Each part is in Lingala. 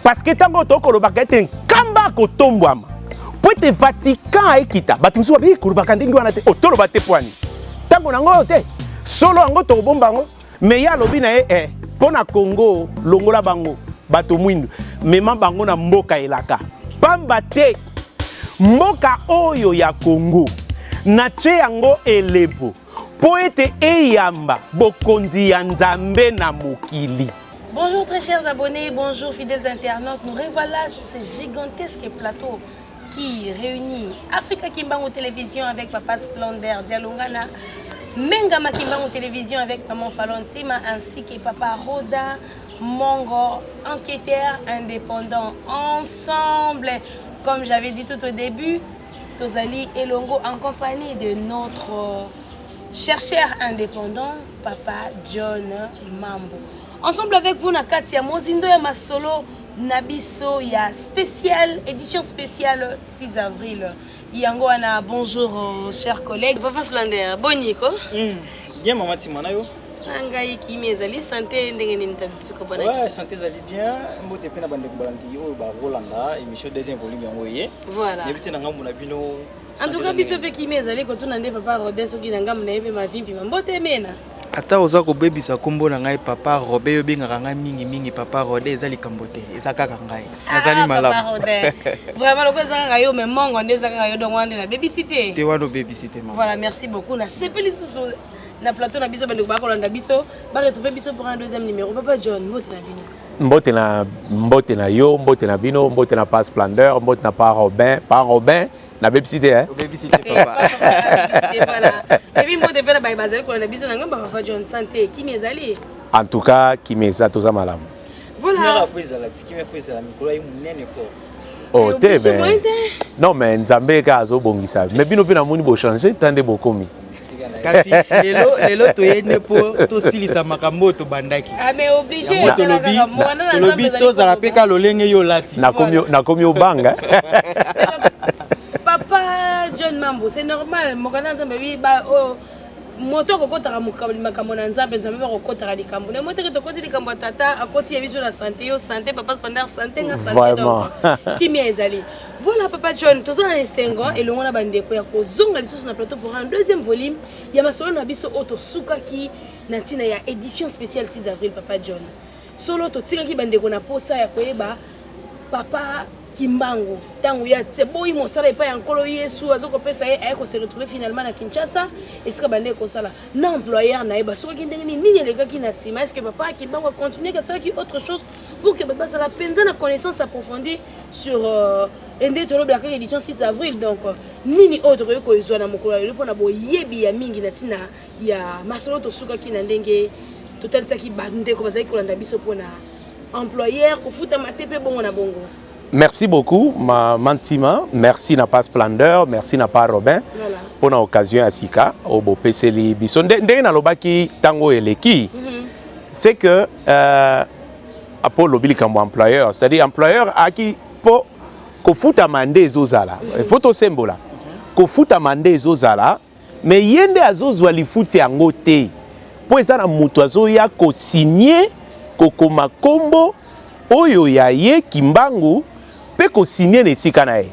Parce que ntango oyo tokolobaka ete Nkamba akotombwama mpo ete Vatican ekita, bato mosusu babi kolobaka ndenge wana te. Otoloba te pwani ntango nango oyo te, solo yango tokobomba yango. Me ye alobi na ye mpo na Congo, longola bango bato mwindu, mema bango na mboka elaka, pamba te mboka oyo ya Congo natie yango elembo mpo ete eyamba bokonzi ya Nzambe na mokili. Bonjour très chers abonnés, bonjour fidèles internautes. Nous revoilà sur ce gigantesque plateau qui réunit Africa Kimbangu Télévision avec Papa Splendeur Dialungana, Mengama Kimbangu Télévision avec Maman Falon Tima ainsi que Papa Roda Mongo, enquêteur indépendant. Ensemble, comme j'avais dit tout au début, tozali elongo en compagnie de notre chercheur indépendant, Papa John Mambo. Ensemble avec vous, na kati ya mozindo ya masolo na biso ya spécial, édition spéciale 6 avril. Yango wana, bonjour chers collègues. Papa Splendeur, boni ko? Bien, mama Tima, na yo? Ngai kimi ezali, santé ndenge nini tokabwanaki? Ouais, santé ezali bien. Mbote mpe na bandeko balandi oyo barolanda émission deuxième volume yango ye. Voilà. Yebi te na ngambo na bino. En tout cas, biso mpe kimi ezali, kotuna nde Papa Rodin soki na ngambo na ye mpe mavimpi. Mbote mena. Ata oza kobebisa nkombo na ngai Papa Robe, yo obengaka ngai mingimingi Papa Rode, eza likambo te, eza kaka ngai nazali malamu. Papa Rodin. Vraiment, loko eza kaka yo, mais mongo nde eza kaka yo, donc wana nde nabebisi te. Te, wana obebisi te, mama. Voilà, merci beaucoup. Nasepeli lisusu na plateau na biso. Bandeko bakolanda biso, baretrouve biso pour un deuxième numéro. Papa John, mbote na bino. Mbote na, mbote na yo, mbote na bino, mbote na Pa Splendeur, mbote na Pa Robin. Pa Robin, nabebisi te, eh? Obebisi te, papa. Voilà, et puis mbote mpe na baye bazali kolanda biso na ngambo. Papa John, santé kimi ezali? En tout cas, kimi eza, toza malamu. Voilà. Fo ezala ti kimia, fo ezala mikolo ayi monene fort. Oh te. Obligé. Mais moyen te. Non, mais Nzambe kaka azobongisa. Mais bino mpe namoni bochange ta nde bokomi. Kasi lelo, lelo toye nde mpo tosilisa makambo oyo tobandaki. Ah, mais obligé. Yango tolobi, tolobi tozala mpe ka lolenge yo olati. Nakomi obanga. Papa John Mambo, c'est normal, mokanda Nzambe bi ba oyo moto akokotaka makambo na Nzambe, Nzambe mpe akokotaka likambo na mo teke. Tokoti likambo ya tata, akoti ya biso na santé, yo santé, Papa Spandar santé, nga santé. Vraiment. Donc kimia ezali. Voilà, Papa John, toza na esengo elongo na bandeko ya kozonga lisusu na plateau pour un deuxième volume ya masolo na biso oyo tosukaki na ntina ya édition spéciale 6 avril. Papa John, solo totikaki bandeko na posa ya koyeba Papa Kimbangu ntango ye boyi mosala epai ya Nkolo Yesu azokopesa ye, aye kose retrouver finalement na Kinshasa, esika bande ekosala na employeur na ye. Basukaki ndenge nini? Nini elekaki na nsima? Est ce que Papa Kimbangu acontinue, asalaki autre chose pour que bato basala mpenza na connaissance approfondie sur ende tolobelaka kaka édition 6 avril? Donc nini oyo tokoki kozwa na mokolo ya lelo mpona boyebi ya mingi na ntina ya masolo tosukaki na ndenge totalisaki bandeko bazalaki kolanda biso mpona employeur kofutama te mpe bongo na bongo? Merci beaucoup, ma Mantima. Merci na Pa Splendeur, merci na Pa Robin. Voilà. Pour l'occasion ya sika oyo bopeseli biso. Ndenge nalobaki tango eleki, c'est que apo lobi likambo employeur, c'est-à-dire employeur aki po kofutama nde ezozala. Il faut tosembola. Kofutama nde ezozala, mais ye nde azozwa lifuti yango te. Po eza na moto azoya kosigner, kokoma kombo oyo ya ye Kimbangu mpe kosigner na esika na ye.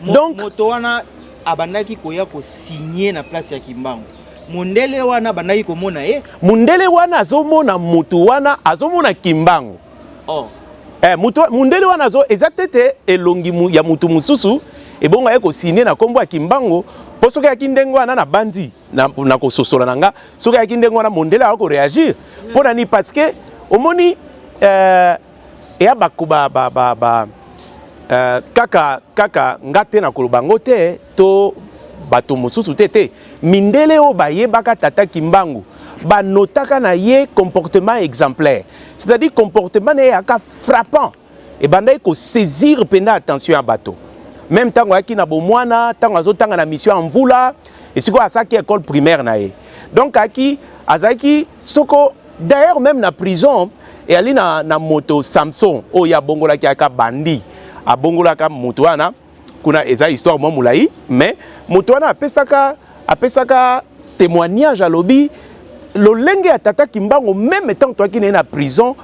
Donc moto wana abandaki koya kosigner na place ya Kimbangu, mondele wana abandaki komona ye? Mundele wana azomona motu wana, azomona Kimbangu. Oh. Eh, mutu, mundele wana azo eza te te elongi ya mutu mosusu ebongo aye kosigner na nkombo ya Kimbangu. Mpo soki ayaki ndenge wana na bandi na kososola na nga, soki ayaki ndenge wana, mondele akoki koréagir. Mpo na nini? Parce que omoni eya bako ba, ba, ba, ba, kaka kaka nga te na koloba yango te to bato mosusu te te. Mindele oyo bayebaka tata Kimbangu banotaka na ye comportement exemplaire, c'est-à-dire comportement na ye eyaka frappant, ebandaki kosaisir mpenza attention ya bato. Même ntango ayaki na bomwana, ntango azotanga na mission ya Mvula, esika oyo asalaki école primaire na ye, donc ayaki azalaki soko. D'ailleurs, même na prison eyali na moto Samson oyo abongolaki, ayaka bandi, abongolaka moto wana kuna. Eza histoire mwa molai, mais moto wana apesaka témoignage, alobi lolenge ya tata Kimbangu, même ntango toyaki na ye na prison.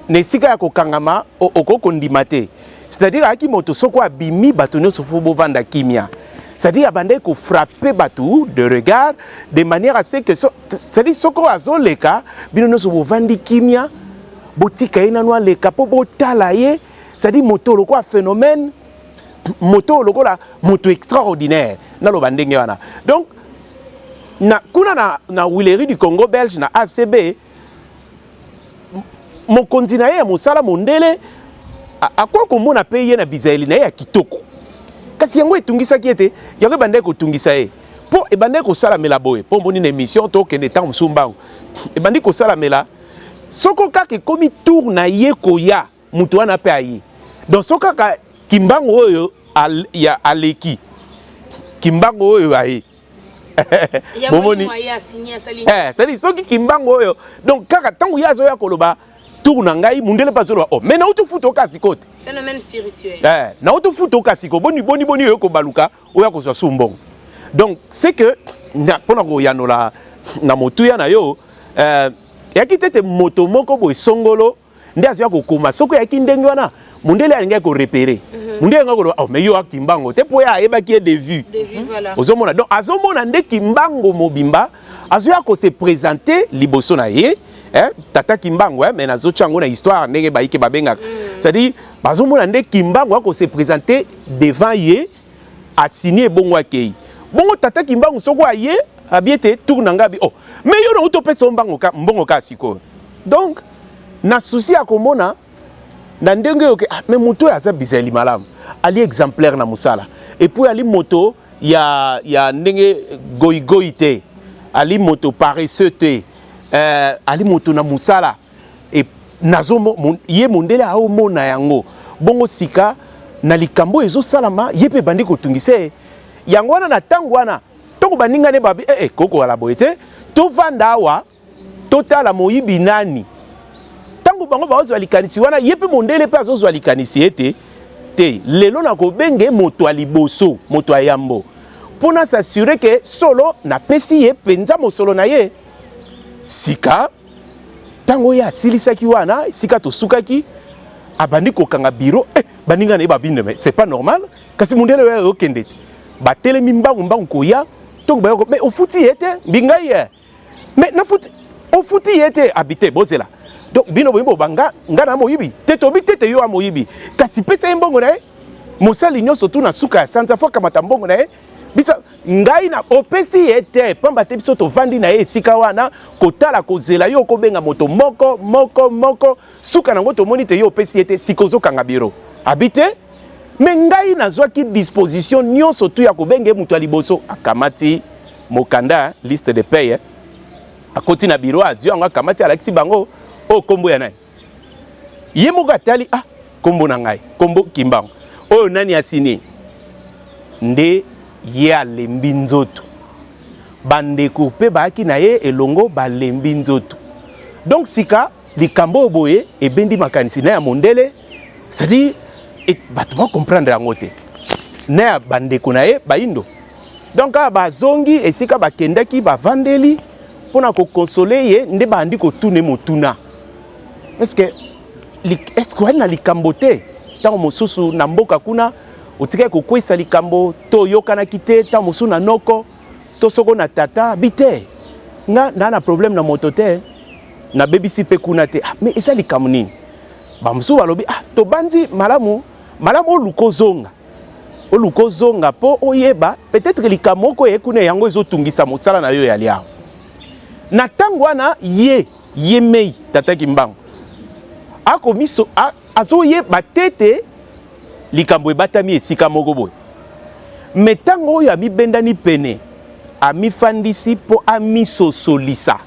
Na esika ya kokangama, okoki kondima te. C'est-à-dire ayaki moto soko abimi bato nyonso fo bovanda kimia. C'est-à-dire abandaki ko frapper bato de regard de manière à ce que so, c'est-à-dire soko azoleka bino nyonso bovandi kimia, botika ye nanu aleka mpo botala ye. C'est-à-dire moto lokola phénomène, moto lokola moto extraordinaire, naloba ndenge wana. Donc na kuna na Huilerie du Congo belge, na ACB, mokonzi na ye ya mosala mondele akoki komona mpe ye na bizaleli na ye ya kitoko, kasi yango etungisaki ete yango ebandaki kotungisa ye mpo ebandaki kosalamela boye. Mpo mboni na émission tokende ntango mosusu mbango, ebandi kosalamela soko kaka ekomi tour na ye koya, moto wana mpe aye. Donc so kaka Kimbangu oyo ya aleki, Kimbangu oyo aye, bomoni, c'est-à-dire soki Kimbangu oyo, donc kaka ntango ye azoya koloba tour na ngai, mundele mpe azoloba: "Oh, mais nauti futa oka siko te." Phénomène spirituel. Eh, nauti futa oka siko, boni boni boni oyo kobaluka oyo akozwa su mbongo. Donc c'est que mpona koyanola na motuya na yo, eyaki te te moto moko boye songolo nde azoya kokoma. Soki oyaki ndenge wana, mondele alingaki korepérer. Mondele alingaki koloba: "Oh, mais yo Kimbango te," mpo ye ayebaki ye de vue. De vue, voilà. Ozomona, donc azomona nde Kimbango mobimba azoya kose présenter liboso na ye, eh, tata Kimbango, eh, mais nazotia yango na histoire ndenge bayike babengaka. C'est-à-dire bazomona nde Kimbango akose présenter devant ye, asigné, ebongo akei. Bongo tata Kimbangu soko aye, abi ete tour na ngai, abi: "Oh, mais yo nauti opesa yo mbongo kaka sikoyo." Donc na souci ya komona na ndenge oyo ke ah, mais moto oyo aza bizaleli malamu, ali exemplaire na mosala, et puis ali moto ya ndenge goyigoyi te, ali moto paresseux te, ali moto na mosala e, nazomo ye mondele aomona yango. Bongo sika na likambo oyo ezosalama, ye mpe ebandi kotungisa ye. Yango wana na ntango wana, ntongo baningani babi eh, eh, kokoala boye te, tovanda awa totala moyibi nani. Ntango bango bazozwa likanisi wana, ye mpe mondele mpe azozwa likanisi ete te, lelo nakobenge moto ya liboso, moto ya yambo, mpo na s'assurer ke solo napesi ye mpenza mosolo na ye. Sika ntango ye asilisaki wana, esika tosukaki, abandi kokanga biro, eh, baninga na ye babinde: "Mais c'est pas normal, kasi mondele oyo ayokende te." Batelemi mbangu mbangu koya. Ntongo bayoko: "Mais ofuti ye te?" "Mbingai ye, mais nafuti." "Ofuti ye te?" Abi te, bozela. Donc bino boyi bobanga nga na moyibi te, tobi te te yo ya moyibi, kasi pesa ye mbongo na ye. Mosali nyonso tu na suka ya sanza fo akamata mbongo na ye. Biso ngai na opesi ye te, pamba te biso tovandi na ye esika wana kotala, kozela yo okobenga moto moko moko moko. Suka nango tomoni te yo opesi ye te. Sika ozokanga biro. Abi te, mais ngai nazwaki disposition nyonso tu ya kobenga ye moto ya liboso. Akamati mokanda, liste de paye, akoti na biro, azwi yango, akamati, alakisi bango: "Oyo nkombo ya nani?" Ye moko atali: "Ah, nkombo na ngai, nkombo Kimbango. Oyo nani asigné?" Nde ye alembi nzoto, bandeko mpe bayaki na ye elongo balembi nzoto. Donc sika likambo oyo boye ebendi makanisi na ya mondele, c'est-à-dire bato bacomprendre yango te, na ya bandeko na ye bayindo. Donc kaka bazongi esika bakendaki, bavandeli mpona koconsoler ye, nde bandi kotuna motuna: Est-ce que wali na likambo te ntango mosusu na mboka kuna otikaki kokwesa likambo to oyokanaki te ntango mosusu na noko to soko na tata?" Bi te, nga naa na problème na moto te, nabebisi mpe kuna te. Ah, mais eza likambo nini? Bamosusu balobi: "Ah, tobandi malamu malamu oluka ozonga, oluka ozonga mpo oyeba peut-être likambo moko eye kuna, yango ezotungisa mosala na yo ya liawa." Na ntango wana ye mei tata Kimbangu akomiso azoyeba te te likambo ebatami esika moko boye. Mais ntango oyo amibendani pene, amifandisi mpo amisosolisa,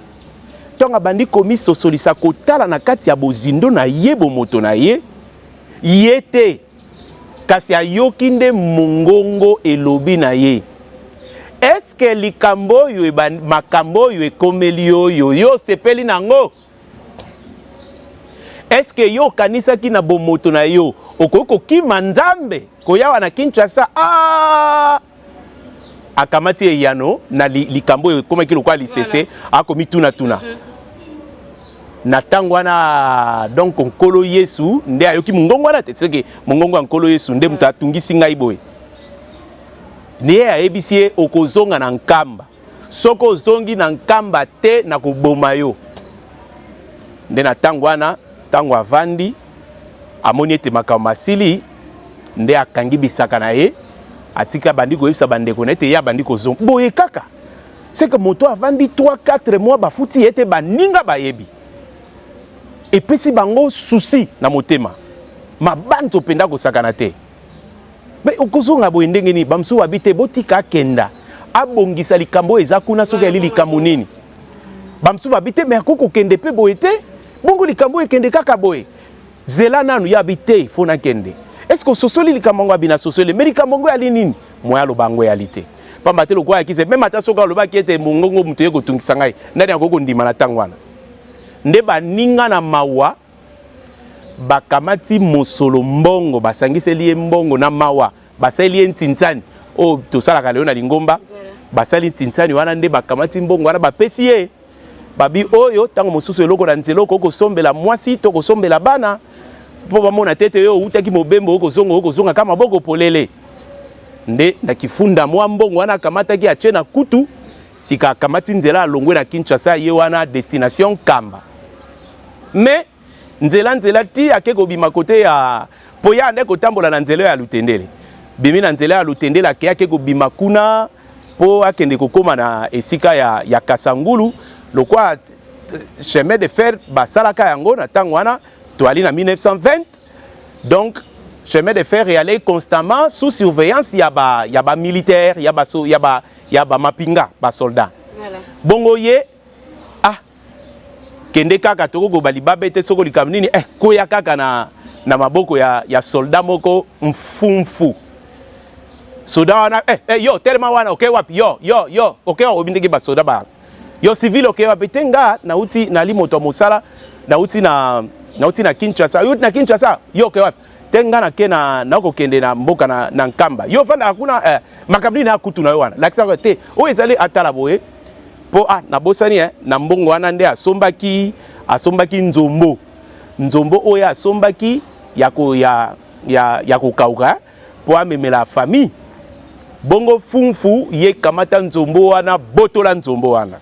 ntango abandi komisosolisa, kotala na kati ya bozindo na ye, bomoto na ye, ye te, kasi ayoki nde mongongo elobi na ye: "Eske likambo oyo, makambo oyo ekomeli oyo, yo osepeli nango? Eske yo okanisaki na bomoto na yo okoki kokima Nzambe koyawa na Kinshasa?" Ah! Akamati eyano na likambo oyo ekomaki lokola lisese, akomitunatuna. Na ntango wana donc Nkolo Yesu nde ayoki mongongo wana te, seke mongongo ya Nkolo Yesu nde moto atungisi ngai boye. Nde ayebisi ye okozonga na Nkamba, soki ozongi na Nkamba te nakoboma yo. Nde na ntango wana, ntango avandi amoni ete makambo masili, nde akangi bisaka na ye, atika abandi koyebisa bandeko na ye ete ye abandi kozonga boye kaka. C'est que moto avandi 3 4 mois bafuti ye te, baninga bayebi, epesi bango souci na motema, mabanzo mpenza kosakana te. Me okozonga boye ndenge nini? Bamosusu babi te, botika akenda abongisa likambo oyo eza kuna, soki ali likambo nini. Bamosusu babi te, me akoki kokende mpe boye te, bongo likambo oyo ekende kaka boye, zela nanu. Ye abi te, fo nakende. Est-ce ososoli likambo yango? Abi nasosoli, me likambo yango eyali nini? Moya aloba yango eyali te, pamba te lokola ayakisi meme ata soki alobaki ete mongongo moto ye kotungisa ngai, nani akoki kondima na ntango wana? Nde baninga na mawa bakamati mosolo mbongo, basangiseli ye mbongo na mawa, basaleli ye ntintsani oyo tosalaka lelo na lingomba, basali ntintsani wana, nde bakamati mbongo wana bapesi ye, babi oyo ntango mosusu eloko na nzela okoki kosombela mwasi to kosombela bana, mpo bamona te ete yo outaki mobembo, okozonga okozonga kaka maboko polele. Nde na kifunda mwa mbongo wana akamataki atie na kutu, sika akamati nzela alongwe na Kinshasa, ye wana destination Nkamba. Me nzela nzela ti ake kobima kote ya po ya nde kotambola na nzela ya Lutendele, bimi na nzela ya Lutendele, ake ake kobima kuna mpo akende kokóma na esika ya Kasangulu, lokwa chemin de fer basalaka yango na ntango wana, toali na 1920. Donc chemin de fer eyalaki constamment sous surveillance ya ba militaire, ya ba mapinga, basoldat. Voilà. Bongo ye ah kende kaka, tokokoba libabe te, soko likambo nini koya kaka na maboko ya soldat moko mfumfu. Soda wana yo telema wana, oke wapi? Yo yo yo, oke obi ndenge basoda ba yo civil, oke wapi? Te, nga nauti, nali moto ya mosala, nauti na Kinshasa. Yo na Kinshasa, yo oke wapi? Te, nga nake na nakokende na mboka na Nkamba. Yo ofandaka kuna makambo nini akutu na yo wana? Lakisaka te oyo ezali atala boye mpo ah nabosani na mbongo wana nde asombaki nzombo, nzombo oyo asombaki ya kokauka mpo amemela famille. Bongo fumfu ye kamata nzombo wana, botola nzombo wana,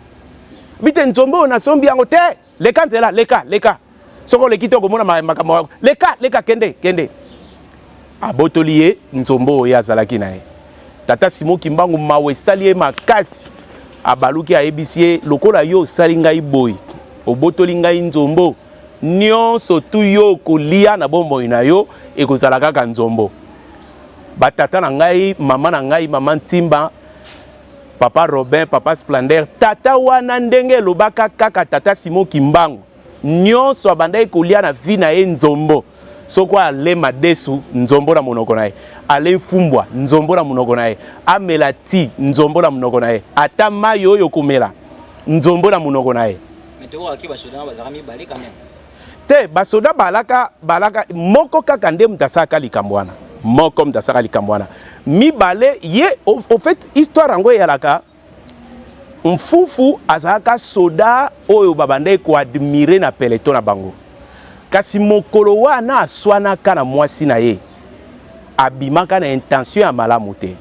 bite nzombo oyo nasombi yango te, leka nzela, leka leka, soki oleki te okomona makambo, leka leka, kende kende. Abotoli ye nzombo oyo azalaki na ye. Tata Simon Kimbangu mawa esali ye makasi, abaluki ayebisi ye: lokola yo osali ngai boye, obotoli ngai nzombo, nyonso tu yo okolia na bomoi na yo ekozala kaka nzombo. Batata na ngai, mama na ngai, mama Ntimba, papa Robin, papa Splendeur, tata wana ndenge elobaka kaka tata Simon Kimbangu, nyonso abandaki kolia na vie na ye nzombo. Soko ale madesu, nzombo na monoko na ye, ale fumbwa, nzombo na monoko na ye, amela ti, nzombo na monoko na ye, ata mai oyo komela, nzombo na monoko na ye. Mais tokokaki basoda wana bazalaka mibale quand même. Te, basoda balaka moko kaka nde moto asalaka likambo wana, moko moto asalaka likambo wana, mibale ye au fait histoire yango eyalaka mfufu azalaka soda oyo babandaki koadmirer na peloton na bango. Kasi mokolo wana aswanaka na mwasi na ye, abimaka na intention ya malamu te.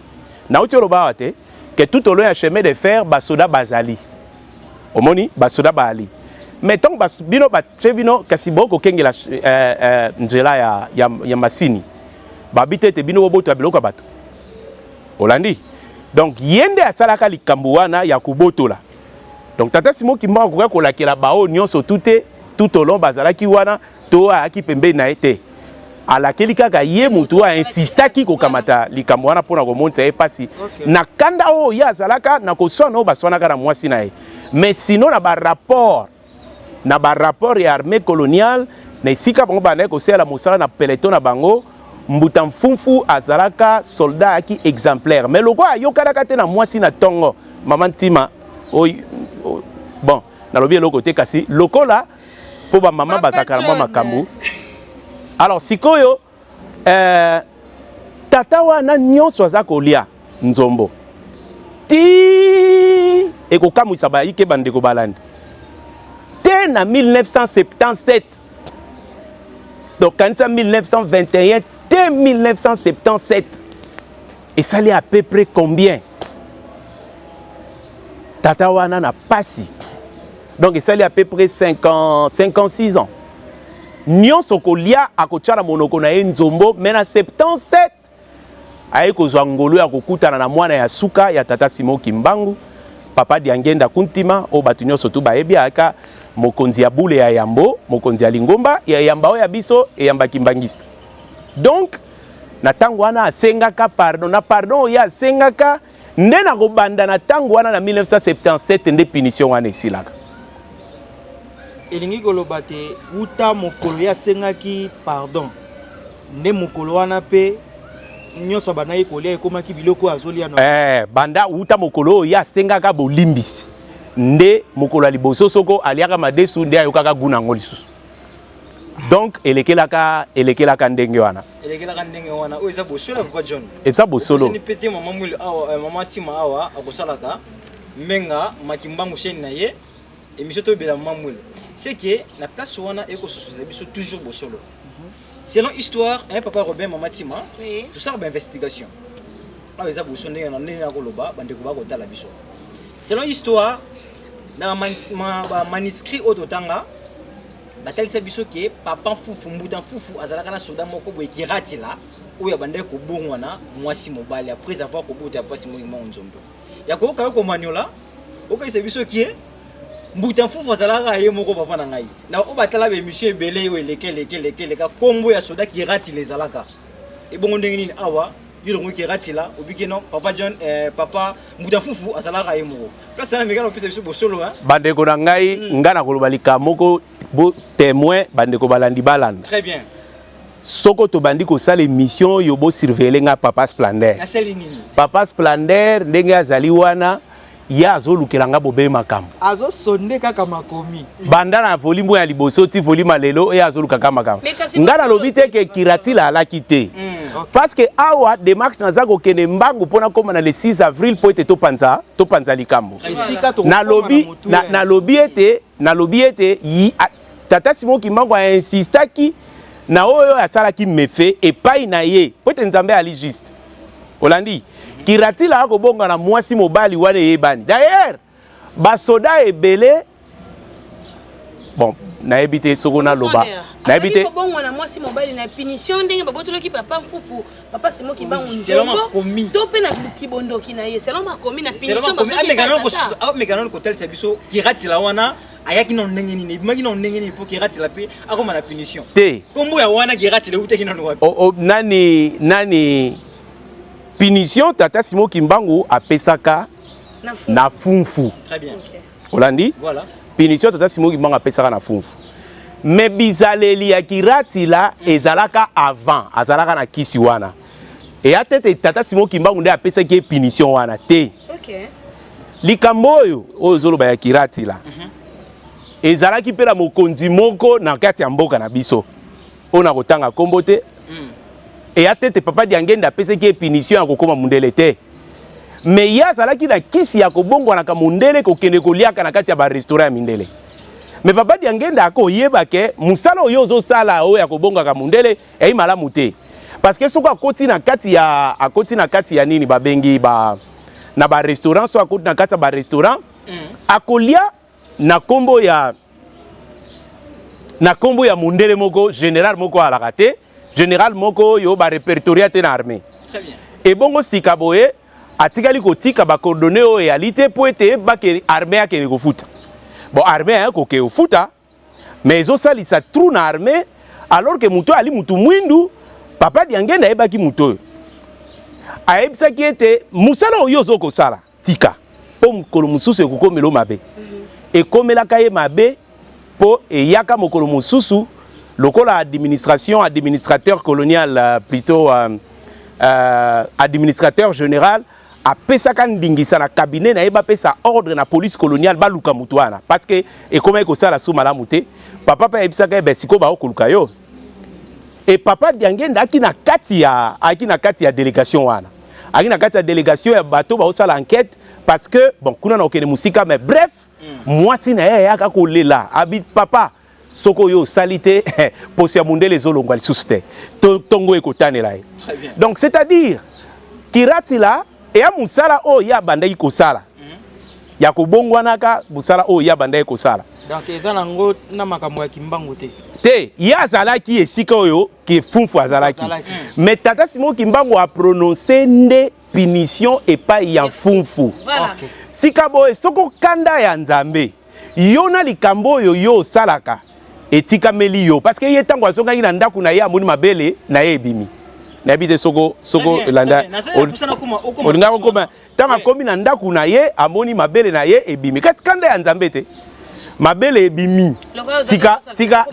Nauti oloba awa te ke tout au long ya chemin de fer basoda bazali, omoni basoda baali, mais ntango bino batie bino kasi bokokengela nzela ya masini, babi te ete bino bobotola biloko ya bato. Olandi? Donc ye nde asalaka likambo wana ya kobotola. Donc tata Simon Kimbangu akoka kolakela baoyo nyonso tu te tout au long bazalaki wana to ayaki pembeni na ye te. Alakeli kaka ye motu oyo ainsistaki kokamata likambo wana mpona komonisa ye mpasi na kanda oyo ye azalaka na koswana oyo baswanaka na mwasi na ye. Mais sinon na barapport ya armée coloniale, na esika bango bandaki kosalela mosala na peloton na bango, mbuta mfumfu azalaka soldat ayaki exemplaire. Mais lokola ayokanaka te na mwasi na ntongo, mama Ntima oyo, bon, nalobi eloko te, kasi lokola mpo bamama bazalaka na mwa makambo. Alors sikoyo tata wana nyonso aza kolia nzombo ti ekokamwisa bayike bandeko balandi te. te na 1977. Donc kanisa 1921 te 1977, esali à peu près combien? Tata wana na pasi, donc esali à peu près 50, 56 ans. Nyonso kolia, akotia na monoko na ye nzombo. Me na 77 aye kozwa ngolu ya kokutana na mwana ya suka ya tata Simon Kimbangu, papa Diangenda Kuntima, oyo bato nyonso tu bayebi, ayaka mokonzi ya bule ya yambo, mokonzi ya lingomba ya yamba oyo ya biso eyamba kimbangiste. Donc na ntango wana asengaka pardon. Na pardon oyo asengaka nde na kobanda na ntango wana na 1977 nde punition wana esilaka. Elingi koloba te wuta mokolo ye asengaki pardon nde mokolo wana mpe nyonso abandaki kolia ekomaki biloko oyo azolia na Banda wuta mokolo oyo ye asengaka bolimbisi nde mokolo ya liboso soko aliaka madesu nde ayokaka gu nango lisusu. Donc elekelaka ndenge wana. Elekelaka ndenge wana. Oyo eza bosolo ya papa John. Eza bosolo. Obosani pe te mama Mwili awa, mama Tima awa akosalaka Mbenga Makimbangu chaîne na ye, émission tobela mama Mwili. C'est que na place wana ekososoza biso toujours bosolo. Selon histoire, hein, papa Robin, mama Tima, Oui. tosala ba investigation. Awa eza bosolo ndenge na ndenge nakoloba, bandeko bakotala biso. Selon histoire, na ba manuscrit oyo totanga, batalisa biso ke papa Fufu, mbuta Fufu, azalaka na soda moko boye Kiratila, oyo abandaki kobongwana mwasi mobali après avoir kobota mpasi moi mwango nzombo ya koyoka yo komaniola. Okoyisa biso ke mbuta Fufu azalaka ye moko. Papa na ngai, na oyo batala ba émission ebele oyo eleka eleka eleka eleka, kombo ya soda Kiratila ezalaka ebongo ndenge nini? Awa yo longo Kiratila obiki non, papa John, papa mbuta Fufu azalaka ye moko. Place wana mekana opesa biso bosolo, hein? Bandeko na ngai, ngai nakoloba likambo moko bo témoin, bandeko balandi balanda. Très bien. Soko tobandi kosala émission oyo, bosurveiller nga papa Splendeur. Nasali nini? Papa Splendeur, ndenge azali wana, ye azolukela nga bobe makambo. Azosonde kaka makomi. Banda na volume ya liboso ti volume ya lelo, ye azolukaka makambo. Mais kasi Nga nalobi te ke Kiratila alaki te, parce que awa démarche naza kokende mbangu mpona koma na le 6 avril mpo ete topanza likambo. Esika tokokoma. Nalobi na motu ya- Nalobi ete tata Simon Kimbangu ainsistaki na oyo asalaki méfait epai na ye, po ete Nzambe ali juste. Olandi, Kiratila akobonga na mwasi mobali wana eyebani. D'ailleurs basoda ebele, bon, nayebi te soko naloba, nayebi te. Kobongwana mwasi mobali na punition ndenge babotolaki papa Mfufu, papa Simon Kimbangu Selon nzombo, makomi. to mpe na kibondoki na ye, selon makomi na punition. Ameka nano kotalisa biso Kiratila wana ayaki nano ndenge nini, ebimaki nano ndenge nini mpo Kiratila mpe akoma na punition? Te. Kombo ya wana Kiratila eutaki nano wapi? O, nani punition tata Simon Kimbangu apesaka na fu. Na Funfu. Très bien. Olandi? Voilà. Punition tata Simon Kimbangu apesaka na Funfu, me bizaleli ya Kiratila ezalaka avant, azalaka na kisi wana. Eya te te tata Simon Kimbangu nde apesaki ye punition wana te. Likambo oyo ozoloba ya Kiratila ezalaki mpe na mokonzi moko na kati ya mboka na biso oyo na kotanga nkombo te. Eya te te papa Diangende apesaki ye punition ya kokóma mondele te, me ye azalaki na kisi ya kobongwanaka mondele, kokende koliaka na kati ya barestaurant ya mindele. Me papa Diangende akoyeba ke mosala oyo ozosala, oyo ya kobongaka mondele, eyi malamu te, parce que soki akoti na kati ya nini babengi ba na barestaurant, so akoti na kati ya barestaurant, akolia na nkombo ya mondele moko, général moko alaka te, général moko oyo barépertorier te na armée. Très bien. Ebongo sika boye atikali kotika bacoordonnées oyo eyali te mpo ete bake armée akende kofuta. Bon, armée aya koke kofuta, mais ezosalisa trou na armée, alors que moto oyo ali mutu mwindu. Papa Diangenda ayebaki moto oyo, ayebisaki ete mosala oyo ozokosala, tika, mpo mokolo mosusu ekokomela mabe. Ekomelaka ye mabe mpo eyaka mokolo mosusu lokola administration, administrateur colonial, plutôt administrateur général apesaka ndingisa na cabinet na ye, bapesa ordre na police coloniale baluka motu wana, parce que ekomaki kosala su malamu te. Papa mpe ayebisaka ye: "Be sikoyo baokoluka yo." E papa Diangenda aki na kati ya délégation wana, aki na kati ya délégation ya bato baosala enquête, parce que bon, kuna na okende mosika, mais bref. Mwasi na ye ayaka kolela, abi papa, soki oyo osali te, poso ya mondele ezolongwa lisusu te, ntongo ekotanela ye. Donc c'est-à-dire Kiratila eya mosala oyo ye abandaki kosala ya kobongwanaka, mosala oyo ye abandaki kosala. Donc eza nango na makambo ya Kimbangu te? Te, ye azalaki esika oyo Kefunfu azalaki. Mais tata Simon Kimbangu aprononce nde punition epai ya Mfumfu. Sika boye, soki okanda ya Nzambe yo na likambo oyo yo osalaka etikameli yo, parce que ye ntango azongaki na ndako na ye, amoni mabele na ye ebimi. Nayebi te soko elanda olingaka okoma. Ntango akomi na ndako na ye, amoni mabele na ye ebimi, kasi kanda ya Nzambe te, mabele ebimi. Sika sika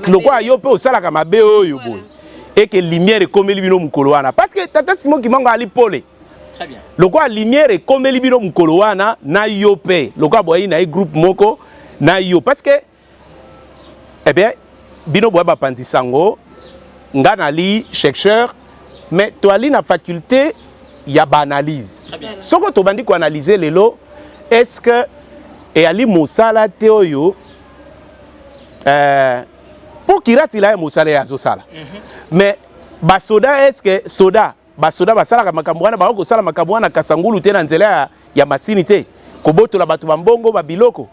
lokola yo mpe osalaka mabe oyo boye, eke lumière ekomeli bino mokolo wana, parce que tata Simon Kimbangu ali pole. Lokola lumière ekomeli bino mokolo wana na yo mpe, lokola boyai na ye groupe moko na yo, parce que eh bien bino boya bapanzi sango, nga nali chercheur, mais toali na faculté ya baanalyse. Soko tobandi koanalyse lelo, est ce que eyali mosala te oyo mpo Kiratila ye mosala ye azosala? Mais basoda, est ce que soda, basoda basalaka makambo wana? Bako kosala makambo wana Kasangulu te, na nzela ya masini te, kobotola bato bambongo, babiloko.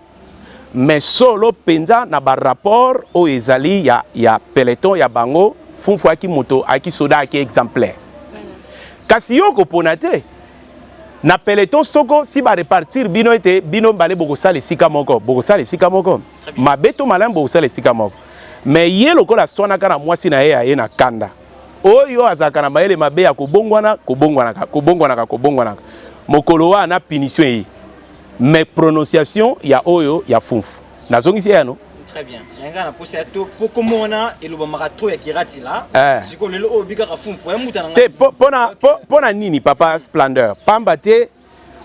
Mais solo mpenza na barapport oyo ezali ya peloton ya bango, Funfu ayaki moto, ayaki soda, ayaki exemplaire. Kasi yo okopona te na peloton. Soko si barepartir bino ete bino mbale bokosala esika moko, bokosala esika moko, mabe to malamu, bokosala esika moko. Mais ye lokola aswanaka na mwasi na ye, aye na kanda oyo azalaka na mayele mabe ya kobongwana, kobongwanaka, kobongwanaka, kobongwanaka. Mokolo wana punition eye, mais prononciation ya oyo ya Funfu, nazongisi yano. Très bien. Yanga na posa to po komona elobamaka trop ya Kiratila. Siko lelo oyo bikaka Funfu ya muta na te. Pona nini, papa Splendeur? Pamba te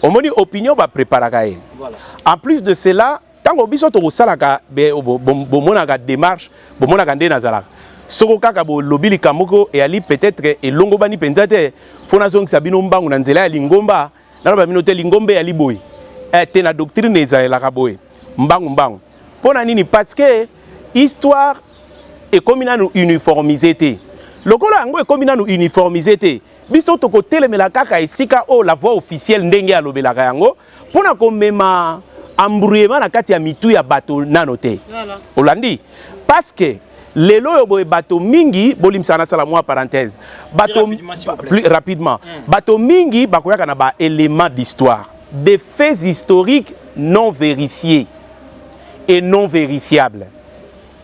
omoni opinion bapreparaka ye. En plus de cela, ntango biso tokosalaka, bomonaka démarche, bomonaka nde nazalaka. Soko kaka bolobi likambo moko eyali peut-être elongobani mpenza te, fo nazongisa bino mbangu na nzela ya lingomba, naloba bino te lingomba eyali boye te, na doctrine ezalelaka boye, mbangu mbangu. Mpo na nini? Parce que histoire ekomi nanu uniformisé te. Lokola yango ekomi nanu uniformisé te, biso tokotelemela kaka esika oyo la voix officielle ndenge alobelaka yango, mpona komema embrouillement na kati ya mitu ya bato nano te. Olandi? Parce que lelo oyo boye, bato mingi, bolimbisaka nasala mwa parenthèse, bato plus rapidement, bato mingi bakoyaka na baélément d'histoire, des faits historiques non vérifiés et non vérifiables.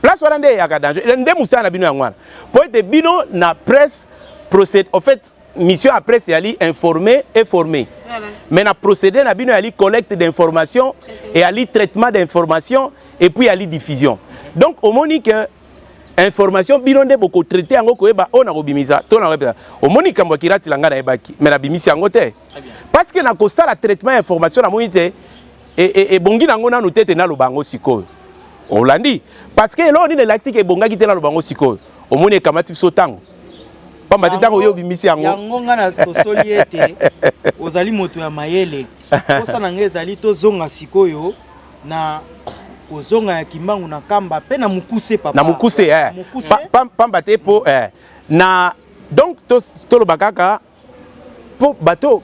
Place wana nde eyaka danger, nde mosala na bino yango wana, mpo ete bino na presse procède. En fait, mission ya presse eyali informer et former. Mais na procédé na bino eyali collecte d'information, eyali traitement d'information et puis eyali diffusion. Donc omoni que information, bino nde bokotraite yango, koyeba oyo nakobimisa to nakoyeba. Omoni likambo ya Kiratila, ngai nayebaki, mais nabimisi yango te, parce que nakosala traitement ya information, namoni te ebongi nango nanu te ete naloba yango sikoyo. Olandi? Parce que eloko nini elakisi ke ebongaki te naloba yango sikoyo? Omoni, ekamati biso ntango, pamba te ntango oyo obimisi yango. Yango nga nasosoli ete ozali moto ya mayele. Posa na ngai ezali tozonga sikoyo na kozonga ya Kimbangu na Kamba mpe na mokuse, papa. Na mokuse, eh. Pamba te mpo na donc toloba kaka mpo bato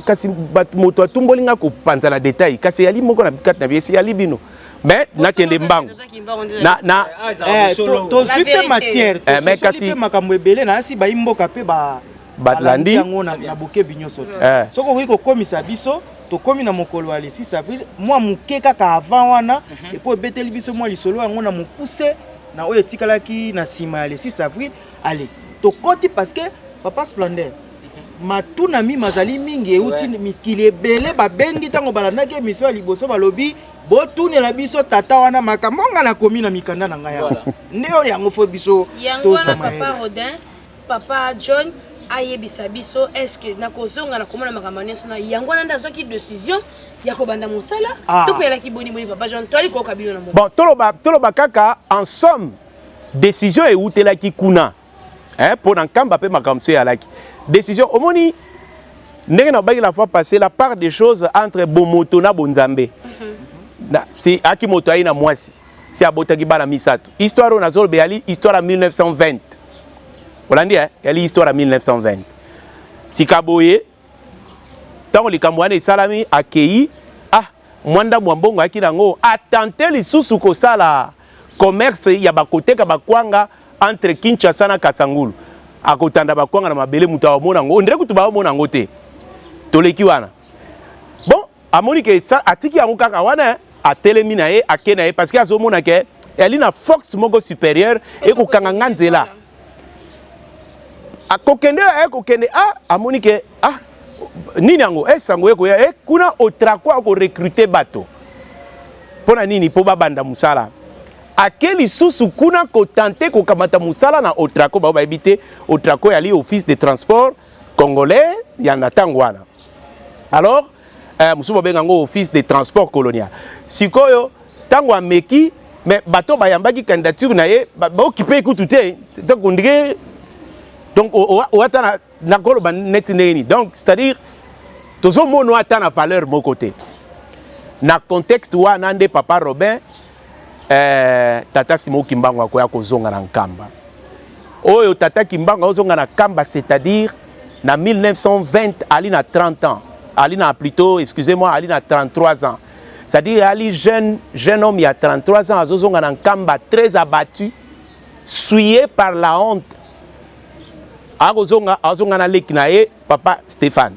kasi bato, moto atumboli nga kopanza na détail, kasi eyali moko na kati na biesi, eyali bino, mais nakende mbangu na Tozwi mpe matière, tososoli mpe makambo ebele na asi bayi mboka mpe balandi yango na bokebi nyonso te. Soki okoki kokomisa biso, tokomi na mokolo ya le 6 avril, mwa moke kaka avant wana, epo ebeteli biso mwa lisolo yango na mokuse na oyo etikalaki na nsima ya le 6 avril. Ale tokoti, parce que papa Splendeur, matuna mi mazali mingi euti mikili ebele. Babengi ntango balandaki émission ya liboso, balobi botunela biso tata wana makambo nga nakomi na mikanda na ngai awa. Nde oyo yango fo biso Yango wana, papa Rodin, papa John ayebisa biso, est ce que nakozonga na komona makambo nyonso na yango wana nde azwaki décision ya kobanda mosala? To mpe elaki boni boni, papa John? Toali koyoka bino na Bon, toloba kaka en somme, décision eutelaki kuna, mpo na Nkamba mpe makambo mosusu eyalaki décision. Omoni, Ndenge nalobaki la fois passée, la part des choses entre bomoto na bonzambe. Na, si aki moto ayi na mwasi, si abotaki bana misato. Histoire oyo nazoloba eyali histoire ya 1920. Olandi eh? Eyali histoire ya 1920. Sika boye, ntango likambo wana esalami, akei, ah, mwa ndambo ya mbongo ayaki nango, atente lisusu kosala commerce ya bakoteka bakwanga entre Kinshasa na Kasangulu. Akotanda bakwanga na mabele, moto akomona yango, ondire kutu baomona yango te. Toleki wana. Bon, amoni ke atiki yango kaka wana, atelemi na ye, ake na ye, parce que azomona ke eyali na force moko supérieure ekokanga nga nzela. Akokende, aye kokende, ah, amoni ke, ah, nini yango, eh, sango ekoya, eh, kuna Otraco akorecruter bato. Mpona nini? Mpo babanda mosala. Ake lisusu kuna kotante kokamata mosala na Otraco, bao bayebi te, Otraco yali office de transport congolais ya na ntango wana. Alors, mosusu babenga yango office de transport colonial. Sikoyo, ntango ameki, mais bato bayambaki candidature na ye, baokipe kutu te, donc on dirait, donc, oata na koloba neti ndenge nini. Donc, c'est-à-dire, tozomona ata na valeur moko te. Na contexte wana nde papa Robin, tata Simon Kimbangu akoya kozonga na Nkamba. Oyo tata Kimbangu azonga na Nkamba, c'est-à-dire na 1920, ali na 30 ans. Ali na plutôt, excusez-moi, ali na 33 ans. C'est-à-dire ali jeune homme il y a 33 ans, azozonga na Nkamba très abattu, souillé par la honte. Akozonga, azonga na leki na ye papa Stéphane.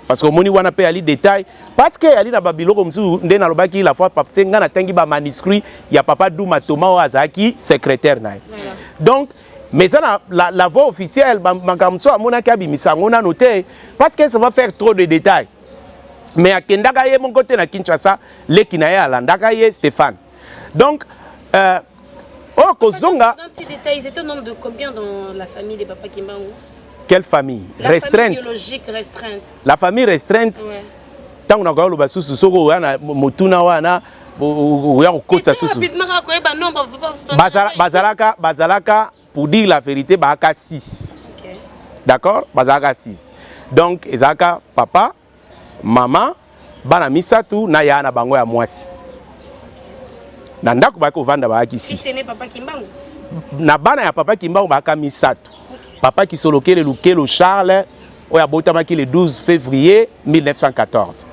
Parce que omoni wana pe ali détail, parce que ali na babiloko mosusu nde nalobaki la fois passée, nga natangi ba manuscrit ya papa Duma Thomas oyo azalaki secrétaire na ye. Donc, mais ça la voix officielle, makambo mosusu amonaki abimisa yango nano te, parce que ça va faire trop de détails. Mais akendaka ye moko te na Kinshasa, leki na ye alandaka ye Stéphane. Donc, oh, kozonga. Un petit détail, ils étaient au nombre de combien dans la famille de Papa Kimbangu? Quelle famille? La restreinte. Famille biologique restreinte. La famille restreinte. Ouais. Tango na koloba susu soko wana motuna wana oya kokotisa susu. Rapidement kaka koyeba nombre papa Bazalaka, bazalaka, pour dire la vérité, bazalaka 6. Okay. D'accord? Bazalaka 6. Donc ezalaka papa, mama, bana misatu na ya na bango ya mwasi. Na ndako baki kovanda bazalaki 6. Fils aîné Papa Kimbangu. Na bana ya Papa Kimbangu bazalaka misato. Papa Kisolokele Lukelo Charles oyo abotamaki le 12 février 1914.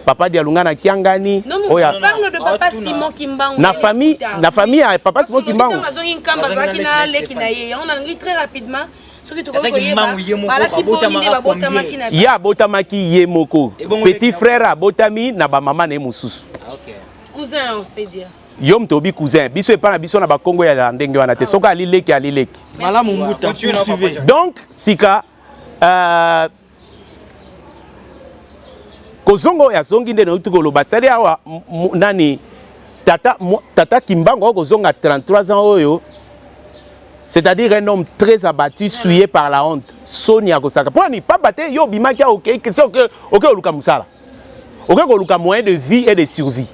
Papa Dialungana Kiangani. Non, non, oyo je parle de Papa Simon Kimbangu. Na famille, na famille ya Papa Simon Kimbangu. Azongi Nkamba azalaki na leki na ye. Yango nalingi très rapidement soki tokoki Tata koyeba Kimbangu ye moko balaki boni nde babotamaka babotamaki na Ye abotamaki ye moko. Ebongo Petit leki na frère abotami na ba mama na ye mosusu. Ah, ok. Cousin, on peut dire. Yo moto obi cousin, biso epa na biso na bakongo ya ndenge wana te. Soki ali leki, ali leki. Malamu mbuta, Continue na poursuivez. papa. Donc sika, kozonga oyo azongi nde nauti koloba, sali awa, nani tata, tata Kimbangu oyo kozonga 33 ans oyo, c'est-à-dire un homme très abattu, souillé par la honte. Soni akosaka. Pona ni pamba te yo bimaki oke, c'est oke, oke oluka musala. Oke koluka moyen de vie et de survie.